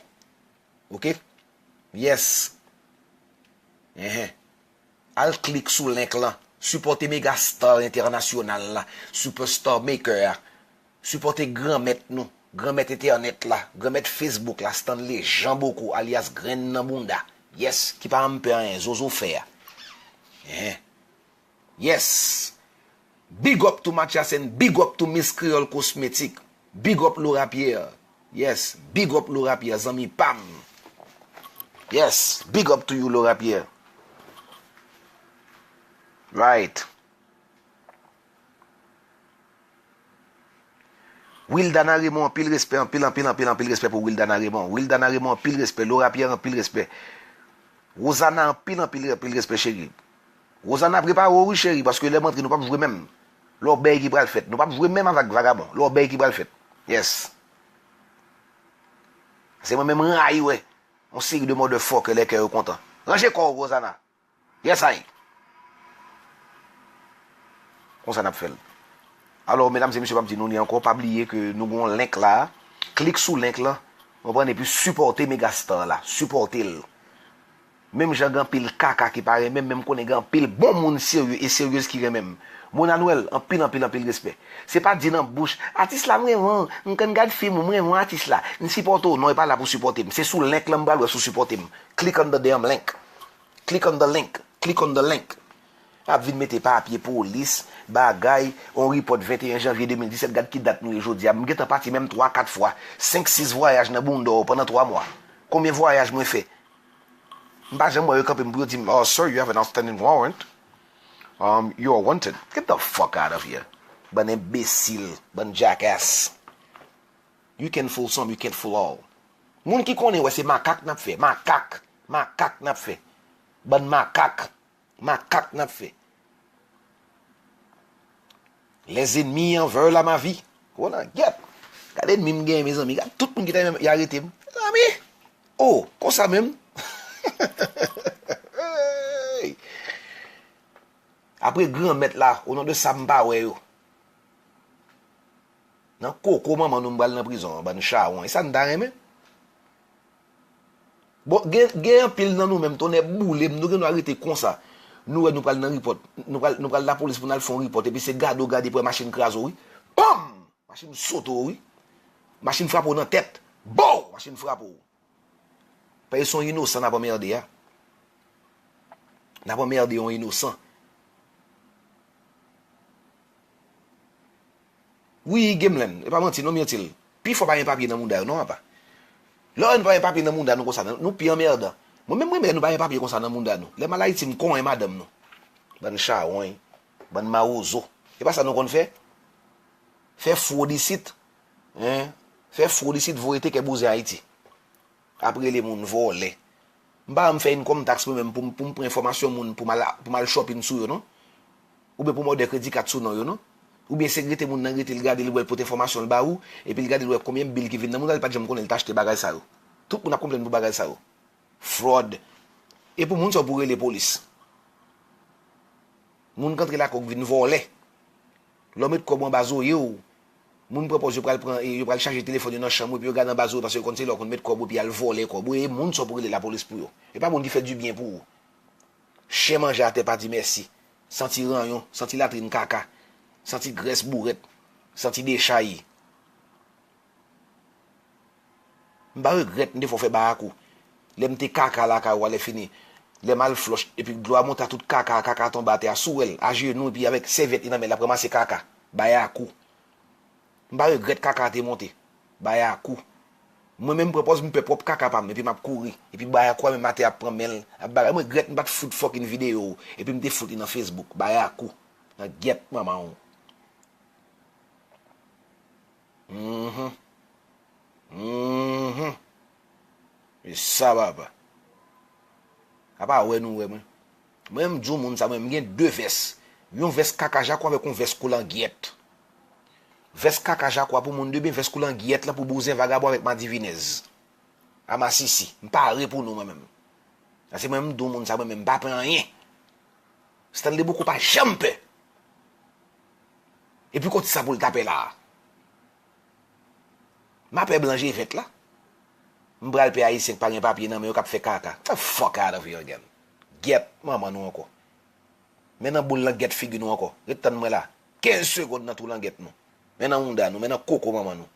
Ok? Yes. Enhen. Al klik sou link lan. Sipòte mega star entènasyonal la. Superstar maker a. Sipòte granmèt nou. Granmèt entènèt la. Granmèt Facebook la. Stanley Jean Bocou, alyas Grenn nan Bounda. Yes. Ki pa janm pè anyen. Zozo fè a. Enhen. Yes. Big up to Mathias and big up to Miss Creole Cosmetic. Big up Laura Pierre. Yes, big up Laura Pierre, zanmi pa m. Yes, big up to you, Laura Pierre. Right. Wildana Raymond, anpil respè, anpil, anpil, anpil, anpil respè pou Wildana Raymond. Wildana Raymond, anpil respè. Laura Pierre, anpil respè. Rosana, anpil, anpil, anpil respè, cheri. Rosana, prepare w, wi, cheri, paske lè m antre, nou p ap jwe menm. Lòbèy ki pral fèt. Nou p ap jwe menm avèk vagabon. Lòbèy ki pral fèt. Yes. Se mwen menm m rayi wè yon seri de motherfucker lè kè yo kontan. Ranje kò w, Rosana. Yes, I. Konsa n ap fè l. Alò, medam e mesye, m ap di nou li ankò, pa bliye ke nou gen yon link la. Klik sou link lan, konprann, epi sipòte megastar la. Sipòte l. Menm jan gen anpil kaka ki pa renmen m, men m konnen gen anpil bon moun serye e seryez ki renmen m. Mona Noël, anpil, anpil, anpil respè. Se pa di nan bouch, atis la m renmen w, m konn gad fim ou, m renmen w atis la. M sipòte w. Non, e pa la pou sipòte m. Se sou link lan m pral wè si w sipòte m. Click on the damn link. Click on the link. Click on the link. Ap vin mete papye polis, bagay, on report venteyen janvye de mil disèt, gad ki dat nou ye jodi a. M gentan pati menm twa, kat fwa. Senk, sis vwayaj nan bounda w pandan twa mwa. Konbyen vwayaj mwen fè? M pa janm wè yo kanpe m pou yo di m, "Oh, sir, you have an outstanding warrant. Um, you are wanted." Get the fuck out of here. Bann enbesil, bann jackass. You can fool some, you can't fool all. Moun ki konnen wè se makak n ap fè, makak, makak n ap fè. Bann makak, makak n ap fè. Les ennemis en veulent à ma vie. Wala, gyèt. Gade ènmi m genyen, mezanmi. Gade tout moun ki ta renmen y arete m. Mezanmi. Oh, konsa menm. Hey. Apre granmèt la, o non de sa m pa wè yo. Nan koko manman nou m pral nan prizon an, bann chawon. E sa n ta renmen? Bon, gen, gen anpil nan nou menm, tonnè boule m, nou gen dwa rete konsa. Nou wè nou pral nan report, nou pral, nou pral lapolis pou n al fè yon report, epi se gade w gade pou wè machin kraze w, wi. Pam! Machin sote w, wi. Machin frape w nan tèt. Bow! Machin frape w. Paske se yon inosan n ap anmède a. N ap anmède yon inosan. Wi, Gameland, e pa manti non, Myrtil. Pifò pa gen papye nan mounda yo non, apa. Lè w wè nou pa gen papye nan mounda nou konsa, nou pi anmèdan. Mwen menm, mwen menm, nou pa gen papye konsa nan mounda nou. Lè m al Ayiti, m konyen madanm nou. Bann chawony, bann mawozo. E pa sa nou konn fè? Fè fwod isit. Hein? Fè fwod isit, voye teke bouzen Ayiti. Ap rele moun vòlè. M pa janm fè income tax mwen menm pou m, pou m pran enfòmasyon moun pou m al, pou m al shopping sou yo non. Oubyen pou m òdè kredi kat sou non yo non. Oubyen se rete moun nan rete, l gade, l wè, l pote enfòmasyon, l ba ou, epi l gade, l wè konbyen bil ki vin nan moun nan, li pa t janm konnen, l t achte bagay sa yo. Tout moun ap konplenn pou bagay sa yo. Fraud. E pou moun sa w pou rele polis. Moun k antre lakay w k vin vòlè. Lè w met kòb ou anba zoye w, moun pran pòz yo pral pran, yo pral chaje telefòn yo nan chanm ou, epi yo gade anba zoye w, paske yo konn se la w konn met kòb ou, epi y al vòlè kòb ou, e moun sa w pou rele lapolis pou yo. E pa moun ki fè dibyen pou ou. Chen manje atè pa di mèsi. Santi ranyon, santi latrin kaka, santi grès bourèt, santi dechay. M pa regrèt m te fè w fè bayakou. Lè m te kaka lakay ou a, lè fini, lè m al flòch, epi dlo a monte a tout kaka, kaka tonbe atè a sou wè l, ajenou, epi avèk sèvyèt li nan men l ap ranmase kaka. Bayakou. M pa regrèt kaka a te monte. Bayakou. Mwen menm m pran pòz m pè pwòp kaka pa m, epi m ap kouri. Epi bayakou a menm atè ap pran men l, ap bagay. M regrèt m pa t fout fucking videyo w, epi m te fout li nan Facebook. Bayakou. Nan gyèt manman w. Mhm. Mhm. E sa papa. Apa wè nou wè mwen. Mwen m di w moun sa mwen, m gen de vès. Yon vès kaka jakwa avèk yon vès koulangyèt. Vès kaka jakwa pou moun de byen, vès koulangyèt la pou bouzen vagabon avèk madivinèz. A masisi. M pare pou nou mwen menm. Paske mwen m di w moun sa mwen menm, m pa pè anyen. Stanley Boukou pa janm pè. Epi kote sa pou l ta pè la a? M a pè blan je vèt la. M pral pè ayisyen k pa gen papye nan men yo k ap fè kaka. The fuck out of here again. Gyèt manman nou ankò. Men nan boul langyèt figi nou ankò. Ret tann mwen la. Kenz segonn nan twou langyèt nou. Men nan mounda nou, men nan koko manman nou.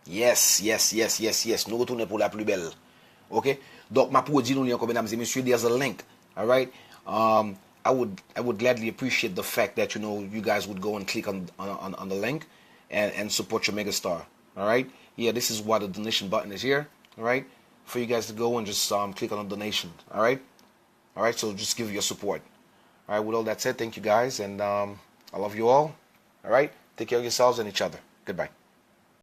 Yes, yes, yes, yes, yes. Nou retounen pou la pli bèl. Ok? Donk, m ap redi nou li ankò, medam e mesye, there's a link. Alright? Um, I would, I would gladly appreciate the fact that, you know, you guys would go and click on, on, on, on the link and, and support your megastar. Alright? Yeah, this is why the donation button is here. Alright? For you guys to go and just um, click on the donation. Alright? Alright? So just give your support. Alright? With all that said, thank you guys, and um, I love you all. Alright? Take care of yourselves and each other. Goodbye.